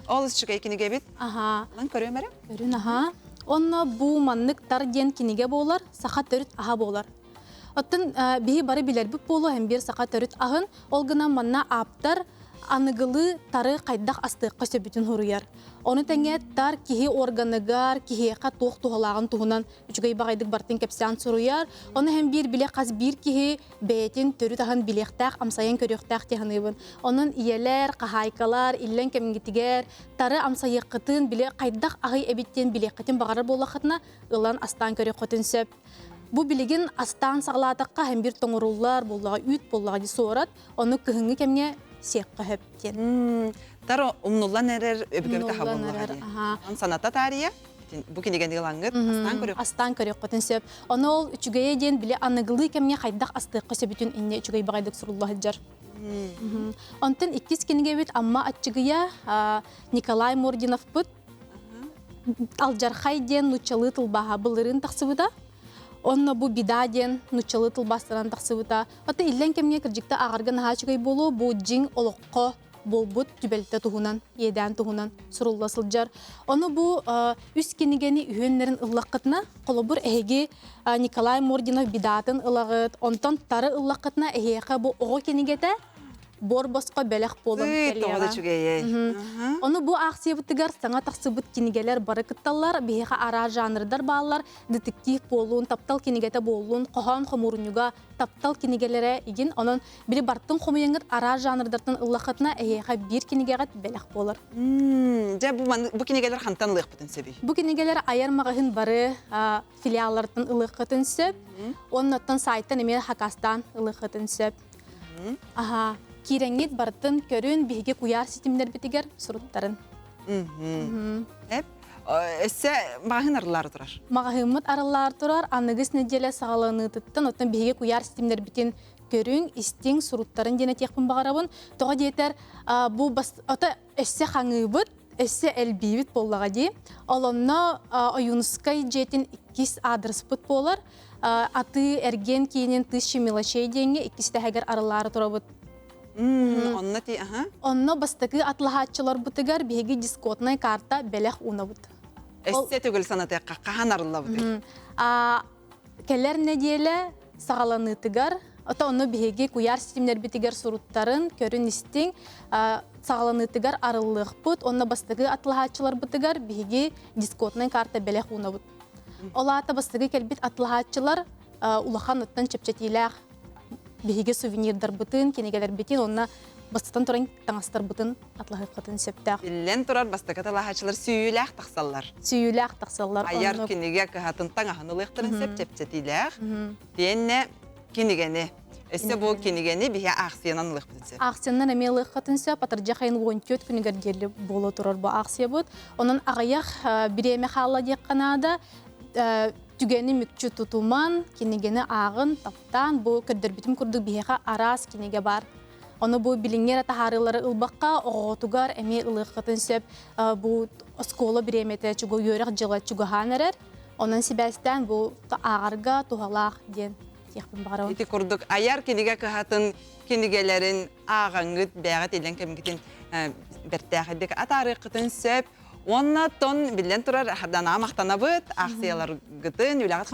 Ол үчүгэй кинигэ эбит. Аха. Алын көрүөм эрэ? Көрүн аха. Онно бу маннык тар диэн кинигэ буолар, саха төрүт аһа буолар. Оттон биһи бары билэрбит буолуо һэм биир саха төрүт аһын, ол гынан манна ааптар аныгылыы тары хайдах астыахха сөбүтүн суруйар. Ону тэҥэ тар киһи органыгар, киһиэхэ туох туһалааҕын туһунан үчүгэй баҕайдык бартын кэпсээн суруйар. Ону һэм биир билэ хас биир киһи бэйэтин төрүт аһын билиэхтээх, амсайан көрүөхтээх дии саныыбын. Онон ийэлэр, хаһаайкалар иллэҥ кэмҥитигэр тары амсайыаххытын, билэ хайдах аһый эбит диэн билиэххитин баҕарар буоллаххытына, ылан астаан көрүөххүтүн сөп. Бу билигин астаан саҕалаатахха һэм биир тоҥоруллар буоллаҕа, үүт буоллаҕа дии суорат, ону кыһыҥҥы кэмҥэ сиэххэ сөп диэн. Тар умнуллан эрэр өбүгэбит аһа буоллаҕа дии. Он саната таарыйа бу кинигэни ылаҥҥыт астаан көрүөх. Астаан көрүөххүтүн сөп. Ону ол үчүгэйэ диэн били аныгылыы кэмҥэ хайдах астыахха сөбүтүн инньэ үчүгэй баҕайдык сурулла сылдьар. Онтон иккис кинигэбит Амма Аччыгыйа Николай Мординовпыт Алдьархай диэн нууччалыы тылбааһа былырыын тахсыбыта. Онно бу беда диэн нууччалыы тылбаастанан тахсыбыта. Оттон иллэҥ кэмҥэ кырдьыкта ааҕарга наһаа үчүгэй буолуо, бу дьиҥ олоххо буолбут түбэлтэ туһунан, иэдээн туһунан сурулла сылдьар. Ону бу үс кинигэни үһүөннэрин ыллаххытына, холобур, эһиги Николай Мординов бедаатын ылаҕыт, онтон тары ыллаххытына эһиэхэ бу оҕо кинигэтэ буор босхо бэлэх буолан кэлиэҕэ. Ону бу аахсыйабытыгар саҥа тахсыбыт кинигэлэр бары кытталлар. Биһиэхэ араас жанрдар бааллар. Детектив буоллун, таптал кинигэтэ буоллун, хоһоон хомуурунньуга, таптал кинигэлэрэ игин. Онон били бартын хомуйаҥҥыт араас жанрдартан ыллаххытына эһиэхэ биир кинигэҕит бэлэх буолар. Дьэ, бу, бу кинигэлэр хантан ылыахпытын сөбүй? Бу кинигэлэр айар маҕаһыын бары филиаллартан ылыаххытын сөп. Оннуттан сайтан эмиэ хакастаан ылыаххытын сөп. Аха, киирэҥҥит барытын көрүн биһиги куйаар ситимнэрбитигэр суруттарын. Эп, өссө маҕаһыын арыллаары турар. Маҕаһыыммыт арыллаары турар. Аныгыс нэдиэлэ саҕаланыытыттан оттон биһиги куйаар ситимнэрбитин көрүҥ, истиҥ, суруттарын диэн этиэхпин баҕарабын. Тоҕо диэтэр, бу бас, ото өссө хаҥыыбыт, өссө элбиибит буоллаҕа дии. Ол онно Ойуунускай дьиэтин иккис аадырыспыт буолар. Атыы эргиэн киинин Тысячи мелочей диэҥҥэ иккис тэһэгэр арыллаары турабыт. Онно ти аха. Онно бастакы атлаһааччыларбытыгар биһиги дискотнай карта бэлэх уунабыт. Өссө төгүл санатыахха хаһан арыллабытый? Кэлэр нэдиэлэ саҕаланыытыгар, ото онно биһиги куйаар ситимнэрбитигэр суруттарын көрүн-истиҥ, саҕаланыытыгар арыллыахпыт, онно бастакы атлаһааччыларбытыгар биһиги дискотнай карта бэлэх уунабыт. Ол аата бастакы кэлбит атлаһааччылар улахан оттон чэпчэтиилээх биһиги сувенирдарбытын, кинигэлэрбитин уонна бастатан туран таҥастарбытын атлаһыаххытын сөптөөх. Биллэн турар, бастакы талаһааччылар сүүйүүлээх тахсаллар. Сүүйүүлээх тахсаллар. Айар кинигэ кыһатын таҥаһын ылыахтарын сөп чэпчэтиилээх. Тиэннэ кинигэни. Өссө бу кинигэни биһи аахсыйанан ылыахпытын сөп. Аахсыйанан эмиэ ылыаххытын сөп. Атырдьах айын 14 күнүгэр диэри буола турар бу аахсыйабыт. Онон аҕыйах бириэмэ хаалла диэххэ наада. Түгэни мүкчү тутуман, кинигэни ааҕын, таптаан, бу көрдөрбүтүм курдук биһиэхэ араас кинигэ бар. Ону бу билиҥҥи эрэ таһаарыылары ылбакка, оҕоҕутугар эмиэ ылыаххытын сөп. Бу оскуола бириэмэтэ чугу үөрэх дьыла чугаһаан эрэр. Онон сибээстээн бу ааҕарга туһалаах диэн диэхпин баҕарабын. Ити курдук айар кинигэ кыһатын кинигэлэрин ааҕаҥҥыт, бэйэҕит илэн кэмҥитин бэртээхэйдик атаарыаххытын сөп. Уонна тон биллэн турар Харданаҕа махтанабыт, аахсыйаларгытын, үлэҕит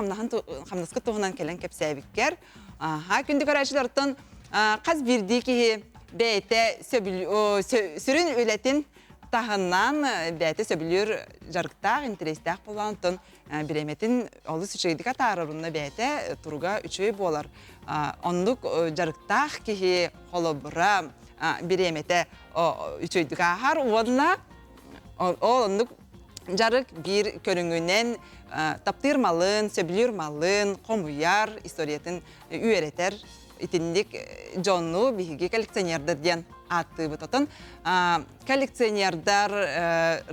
хамнаскыт туһунан кэлэн кэпсээбиккэр. Аха, күндү көрөөччүлэртэн хас биирдии киһи бэйэтэ сүрүн үлэтин таһынан бэйэтэ сөбүлүүр дьарыктаах, интэриэстээх буолан, оттон бириэмэтин олус үчүгэйдик атаарар, онно бэйэтэ туруга үчүгэй буолар. Оннук дьарыктаах киһи холобура бириэмэтэ үчүгэйдик ааһар уонна ол оннук дьарык биир көрүҥүнэн таптыыр малын, сөбүлүүр малын хомуйар, историятын үөрэтэр итинник дьону биһиги коллекционердар диэн ааттыыбыт. Отон коллекционердары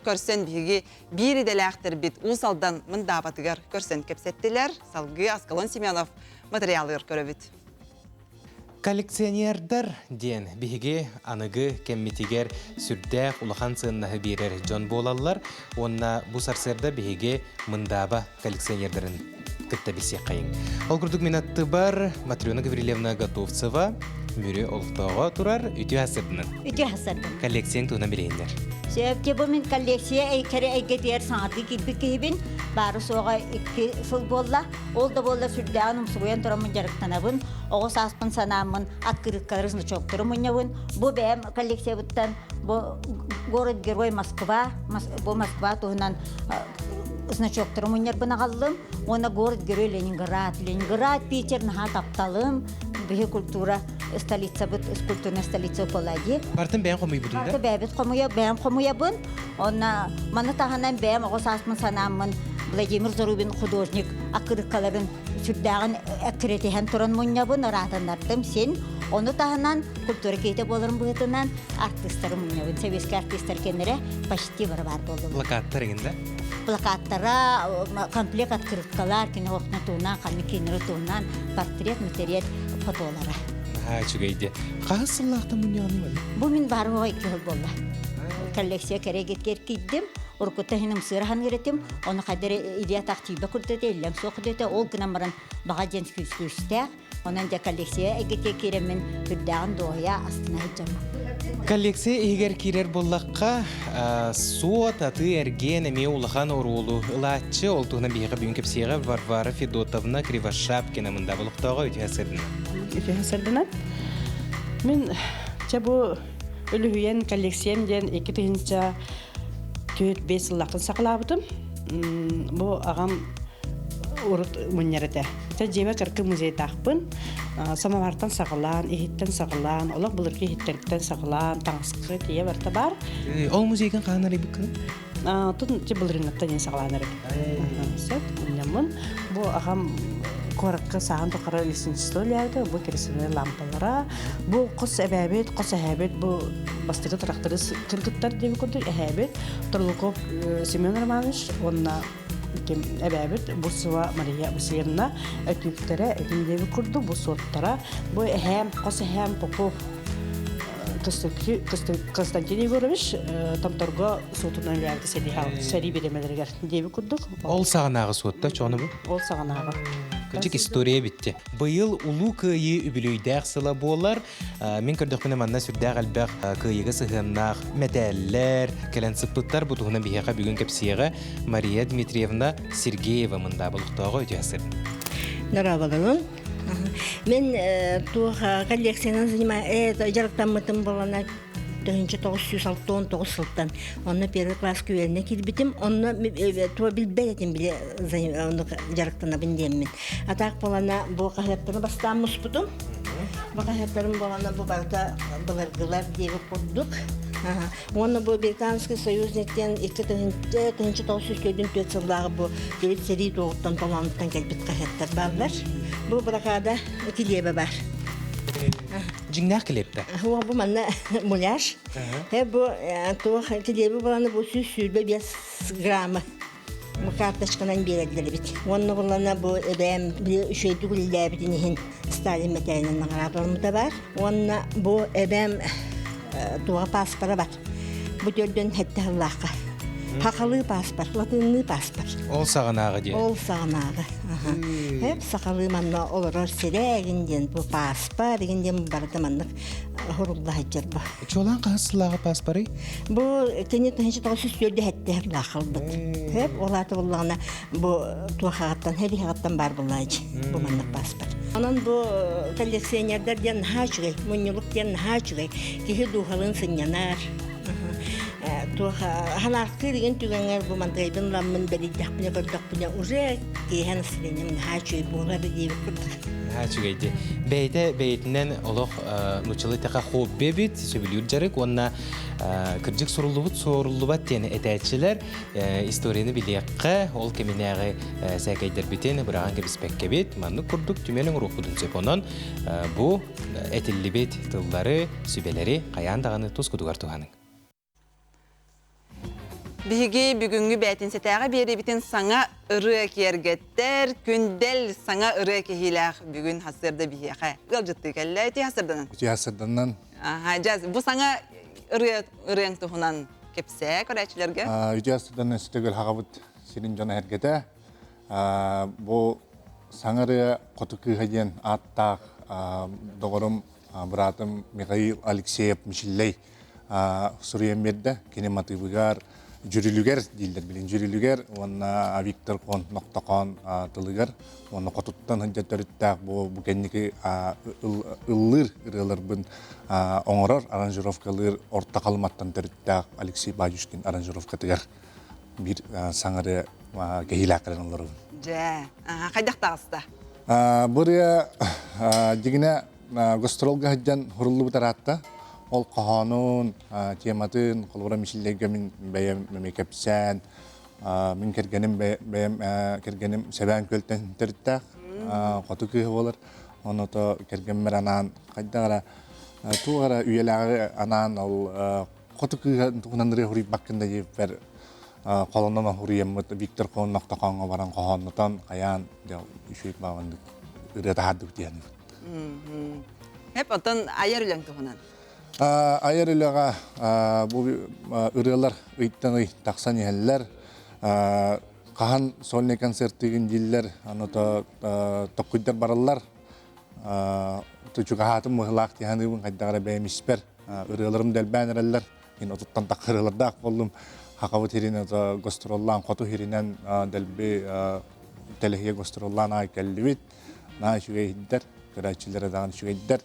көрсөн биһиги биир идэлээхтэрбит Уус Алдан Мындаабатыгар көрсөн кэпсэттилэр. Салгыы Аскалон Семенов материалыгар көрөбүт. Коллекционердар диэн биһиги аныгы кэммитигэр сүрдээх улахан сыаннаһы биэрэр дьон буолаллар уонна бу сарсыарда биһиги Мындааба коллекционердарын кытта билсиэххэйиҥ. Ол курдук мин аттыбар Матрена Гаврильевна Готовцева Мүрү олохтооҕо турар үтүө сарсыарданан. Үтүө сарсыарданан. Коллекцияң туһунан билиһиннэр. Сөп, бу мин коллекция кэрэ эйгэтигэр саҥардыы киирбит киһибин. Баары суоҕа икки сыл буолла. Ол да буоллар сүрдээҕин умсугуйан тураммын дьарыктанабын, оҕо сааспын санааммын, открыткалары, значоктары мунньабын. Бу бэйэм коллекциябыттан бу город-герой Москва, бу Москва туһунан значоктары мунньарбын аҕаллым. Уонна город-герой Ленинград. Ленинград, Питер наһаа тапталым. Биһи культура столицабыт, культурная столица Палади. Бартын бэйэм хомуйбутун да? Бэйэбит хомуйа, бэйэм хомуйабын. Онна маны таһынан бэйэм оҕо сааспын санааммын Владимир Зарубин художник аккырыыккаларын сүрдээҕин эккирэтиһэн туран мунньабын, ыраатыннардым син. Ону таһынан культура киһитэ буоларым быһыытынан артыыстары мунньабын. Советскай артыыстар кэннэрэ почти бары баар буоллулар. Плакаттар эҥин да? Плакаттара, комплект открыткалар, кино окна туһунан, ханнык кино туһунан, портрет, материал фотолара. Наһаа үчүгэй дии. Хаһыс сыллаахтан мунньаҕыный манна? Бу мин баарым икки сыл буолла. Коллекция кэрэгитгэр киирдим. Уруккута иһин ымсыыра ханыыр этим. Ону хайдары илия тахтыйба курдук иллэҥ суох этэ. Ол гынан баран баҕа диэн күүстээх. Онон дьэ коллекция эйгэтигэр киирэммин үрдээҕин дуоһуйа астына сылдьабын. Коллекция иһигэр киирэр буоллахха, суот, атыы-эргиэн эмиэ улахан оруолу ылааччы. Ол туһунан биһиэхэ бүгүн кэпсиэҕэ Варвара Федотовна Кривошапкина мындаабыл олохтооҕо үтүө сырдына. Үтүө сырдына. Мин чэ бу үлүһүйэн коллекциям диэн 2004-5 сыллаахтан саҕалаабытым. Бу аҕам урут мунньар этэ. Ити дьиэбэ кыркы музейдаахпын. Самовартан саҕалаан, иһиттэн саҕалаан, олох былыргы иһиттэртэн саҕалаан, таҥаска тиийэ барыта баар. Ол музейгын хаһан арыйбыккын? Тун ти былырыҥҥыттан диэн саҕалаан эрэ. Сөп, мунньаммын. Бу аҕам куоракка саһан тухары лесничество үлээбитэ, бу керосиновай лампалара, бу хос эбээбит, хос эһээбит, бу бастакы тракторист кыргыттар диэбит курдук эһээбит Торлуков Семен Романович уонна ким эбээбит Бурцева Мария Васильевна өтүүктэрэ этин диэбит курдук бу суоттара бу эһээм хос эһээм Попов Константин Егорович Томторго суотунан үлэлээбит сэрии бириэмэлэригэр диэбит курдук. Ол саҕанааҕы суотта чону бу? Ол саҕанааҕы. Кырдьык история битти. Быйыл Улуу Кыайыы үбүлүөйдээх сыла буолар. Мин көрдөхпүнэ манна сүрдээх элбэх кыайыыга сыһыаннаах мэтээллэр кэлэн сыппыттар. Бу туһунан биһиэхэ бүгүн кэпсиэҕэ Мария Дмитриевна Сергеева мындаабыл олохтооҕо үтүө сыр. Здравствуйте. Мен туох коллекциянан дьарыктаммытым буолана 1969 сылтан онно первый класс үөрэнэ киирбитим онно туо билбэт этим били дьарыктанабын диэммин атаак буолана бу хаһыаттары бастаан муспутум бу хаһыаттарым буолана бу барыта былыргылар диэбит курдук уонна бу британский союзник диэн 1944 сыллааҕы бу төрүт сэрии туоҕуттан толоонуттан кэлбит хаһыаттар бааллар бу блокада килиэбэ бар Дьиҥнээх килиэптэ. Бу манна муляж. Бу туох килиэби буланы бу 125 грамма бу карточканан биэрэллэр эбит. Уонна булана бу эбээм үчүгэйдик үлэлээбитин иһин Сталин мэтээлинэн наҕараадалыммыта бар. Уонна бу эбээм туоҕа пааспара бар. Бу төрдөн хэттэ сыллаахха. Хахалыы пааспар, латынныы пааспар. Ол саҕанааҕы диэн. Ол саҕанааҕы. Хеп сахалыы манна олорор сирэ эгин диэн бу пааспар эгин диэн барыта маннык хурулла сылдьар бу. Чуолаан хаһыс сыллааҕы пааспарый? Бу кини 1947 лаахалбыт. Хеп ол аата буллаҕына бу туохаҕыттан хэриһэҕиттэн баар буллаачы бу маннык пааспар. Онон бу коллекционердар диэн наһаа үчүгэй, мунньулук диэн наһаа үчүгэй. Киһи дууһалыын сынньанар. Туох ханаахтыыр игин түгэҥэр бу мантыгайбын ыламмын бэрийдэхпинэ көрдөхпүнэ уже киэһэ настроением наһаа үчүгэй буолар диэбит курдук. Наһаа үчүгэй дии. Бэйэтэ бэйэтинэн олох нууччалыы тэхэ хобби эбит, сөбүлүүр дьарык уонна кырдьык суруллубут суоруллубат диэн этээччилэр историяны билиэххэ, ол кэминээҕи сээкэйдэрбитин быраҕан кэбиспэккэбит, маннык курдук түмэл оҥоруохпутун сөп. Онон бу этиллибит тыллары, сүбэлэри хайаан даҕаны тускутугар туһаныҥ. Биһиги бүгүҥҥү бээтинсэтээҕи биэриибитин саҥа ырыа киэргэттэр, күндэл саҥа ырыа киһилээх бүгүн хасыарда биһиэхэ ыалдьыттыы кэллэ. Ити хасырданан. Ити хасырданан. Аха, жаз бу саҥа ырыа ырыаҥ туһунан кэпсээ көрөөччүлэргэ. Ити хасырданан өстөгөл хаҕабыт сирин дьоно эргэтэ. Бу саҥа ырыа Хоту кыыһа диэн ааттаах доҕорум, быраатым Михаил Алексеев Мичиллэй суруйан биэрдэ. Кини матыыбыгар дьүрүлүгэр дииллэр билин дьүрүлүгэр уонна Виктор Кон Ноктокоон тылыгар уонна хотуттан сылдьар төрүттээх бу бу кэнники ыллыыр ырыаларбын оҥорор аранжировкалыыр орто халыматтан төрүттээх Алексей Бадюшкин аранжировкатыгар биир саҥа ырыа кэһиилээх кэлэн олоробун. Дьэ, хайдах таҕыста? Бу ырыа дьигинэ гастролга сылдьан хуруллубут араатта. Ол хоһоонун, тематын, холобура мисиллэргэ мин бэйэм эмиэ кэпсээн, мин кэргэним бэйэм кэргэним Сэбээн Күөлтэн төрүттээх, хоту кыыһа буолар. Ону то кэргэммэр анаан хайдах эрэ туох эрэ үйэлээҕи анаан ол хоту кыыһа туһунан ырыа хуруйбаккын да диэбиппэр холонон хуруйаммыт Виктор Коннохтохооҥҥо баран хоһооннотон хайаан дьэ үчүгэй баҕаннык ырыа таһаардыбыт диэн. Хеп, оттон айар үлэҥ туһунан. Айар үлэҕэ бу ырыалар ыйтан ый тахсан иһэллэр. Хаһан сольный концертыгын дииллэр, аны токкуйдар бараллар. Чугаһаатым мыһылаах тиһаныыбын хайдах эрэ бэйэм испэр ырыаларым дэлбээн эрэллэр. Мин отуттан тахха ырыалардаах буоллум. Хахабыт хирин гастроллаан, хоту хиринэн дэлби тэлэһиэ гастроллаан аай кэллибит. Наа үчүгэй иһдэр, көрөөччүлэрэ даҕаны үчүгэйдэр.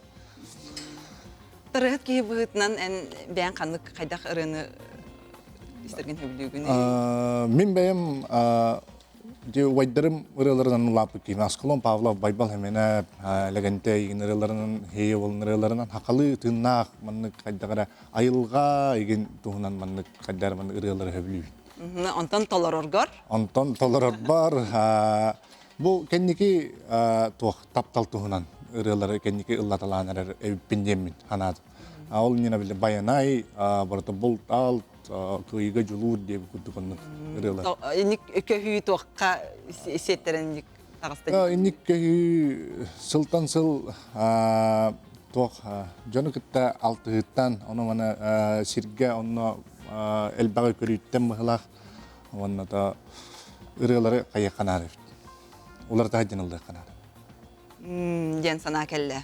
Ырыаһыт киһи быһыытынан эн бэйэҥ ханнык хайдах ырыаны истэргин сөбүлүүгүн? Мин бэйэм Ди убайдарым ырыаларынан улааппыт киһи Аскалон Павлов, Байбал Хэмэнэ, Лэгэнтэй игин ырыаларынан, Хейе болун ырыаларынан хахалы тыыннаах маннык хайдах эрэ айылҕа игин туһунан маннык хайдах эрэ маннык ырыалары сөбүлүүбүн. Онтон толороргор? Онтон толорорбор бу кэнники туох таптал туһунан ырыалары кэнники ыллаталаан эрэр эбиппин диэммин санаатым. Ол иннинэ били Байанай, барыта булт алт, кыайыыга дьулуур диэбит курдук оннук ырыалар. Инник көһүү туохха сиэттэрэн инник таҕыста? Инник көһүү сылтан сыл туох дьону кытта алтыһыттан, ону маны сиргэ онно элбэҕи көрүүттэн быһылаах уонна то ырыалары хайыахха наада эбит. Уларыта сылдьан ыллыахха наада. Диэн санаа кэллэ.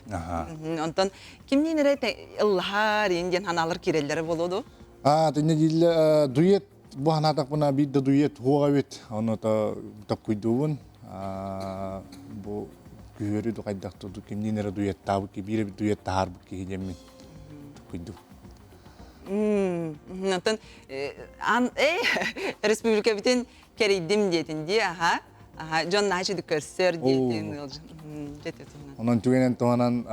Онтон кимниин эрэ ыллаһар диэн санаалар киирэллэрэ буолуо дуо? Аа, тинне дииллэ дуэт бу санаатахпына биир да дуэт хуоҕа эбит. Ону то токкуйдуубун. Бу күһүөрү ду хайдах туду кимниин эрэ дуэттаабыт биир эбит дуэт таһаарбыт киһи диэммин токкуйдум. Онтон ан э республикабытын кэрийдим диэтин дии аха аха дьон наһаа көрсөр диэтин ыалдьын Онон түгэнэн туһанан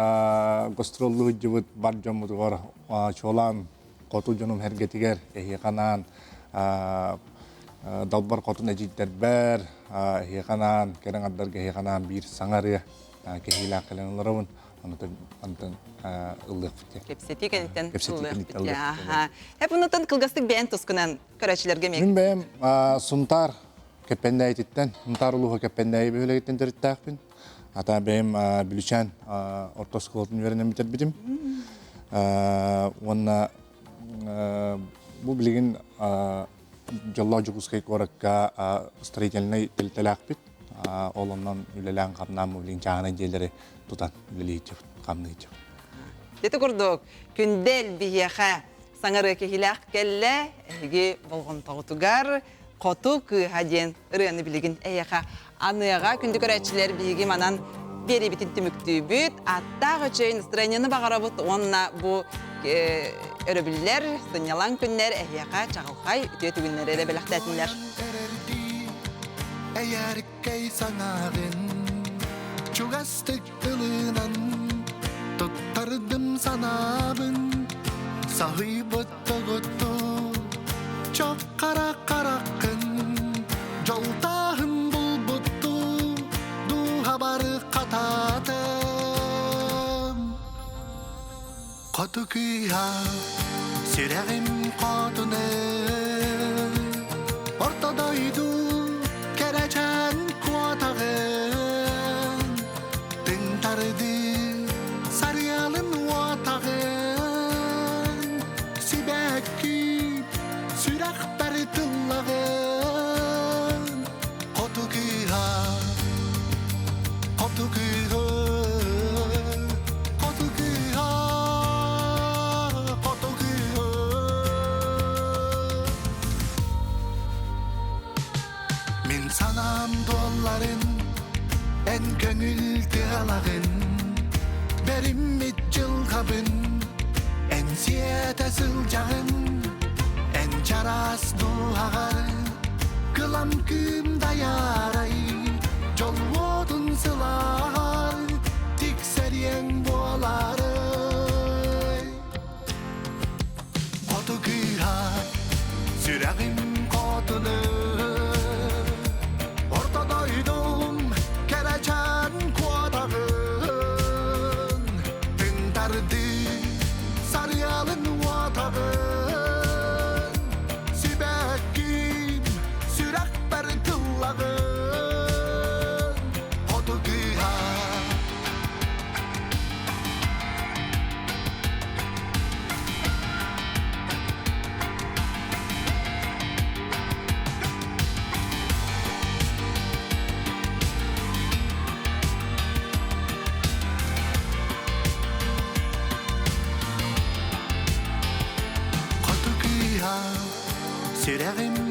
гастроллуу сылдьыбыт бар дьоммутугар чуолаан хоту дьонум эргэтигэр эһиэхэ далбар хотун эдьиийдэрбэр эһиэхэ анаан кэрэ аҥардарга эһиэхэ анаан биир саҥа ырыа кэһиилээх кэлэн олоробун онтон ыллыахпыт диэн. Кэпсэтии кэнниттэн ыллыахпыт диэн. Эп онтон кылгастык бэйэн тускунан көрөөччүлэргэ эмиэ. Мин бэйэм Сунтаар Кэппэндээйититтэн, Сунтаар улууһа Кэппэндээйи бөһүөлэгиттэн төрүттээхпин. Ата бэйэм Бүлүчээн орто оскуолатын үөрэнэн бүтэрбитим. Уонна бу билигин Дьоллоох Дьокуускай куоракка строительнай тэрилтэлээхпит. Ол онон үлэлээн-хамнаан бу билигин чааһынай дьиэлэри тутан үлэлииччибит, хамныыччыбыт. Ити курдук, Күндэл биһиэхэ саҥарыа киһилээх кэллэ, эһиги болҕомтоҕутугар Хоту кыыһа диэн ырыаны билигин эйиэхэ аныаҕа күндү көрөөччүлэр биһиги манан биэриибитин түмүктүүбүт. Аттаах үчүгэй настроениены баҕарабыт уонна бу өрөбүллэр, сынньалаҥ күннэр эһиэхэ чаҕылхай үтүө түгүннэри эрэ бэлэхтээтиннэр. Эйээриккэй саҥаҕын чугастык ылынан туттардым санаабын саһыйбыт тоҕутту чох хара хараххын дьолтааһын булбутту дууһабары хатаатым хоту кыыһа сүрэҕим хотуны орто дойду кэрэчээн куотаҕын тыҥ тарды сарыалын уотаҕын сибэкки сүрэхпэр тыллаҕын хоту кыыһа хоту кыыһа хоту кыыһа хоту кыыһа Мин санаам дуолларын эн көҥүл тыалаҕын бэриммит дьылҕабын эн сиэтэ сылдьаҕын эн чараас дууһаҕар кылам кыым дайаарай дьол уотун сылааһар тиксэриэҥ буолаарай Хоту кыыһа сүрэҕим хотуну Орто дойдум кэрэчээн куотаҕын Тыҥ тардыы сарыалын уотаҕын Сибэкким сүрэхпэр тыллаҕын Хоту кыыһа. Сүрэҕим.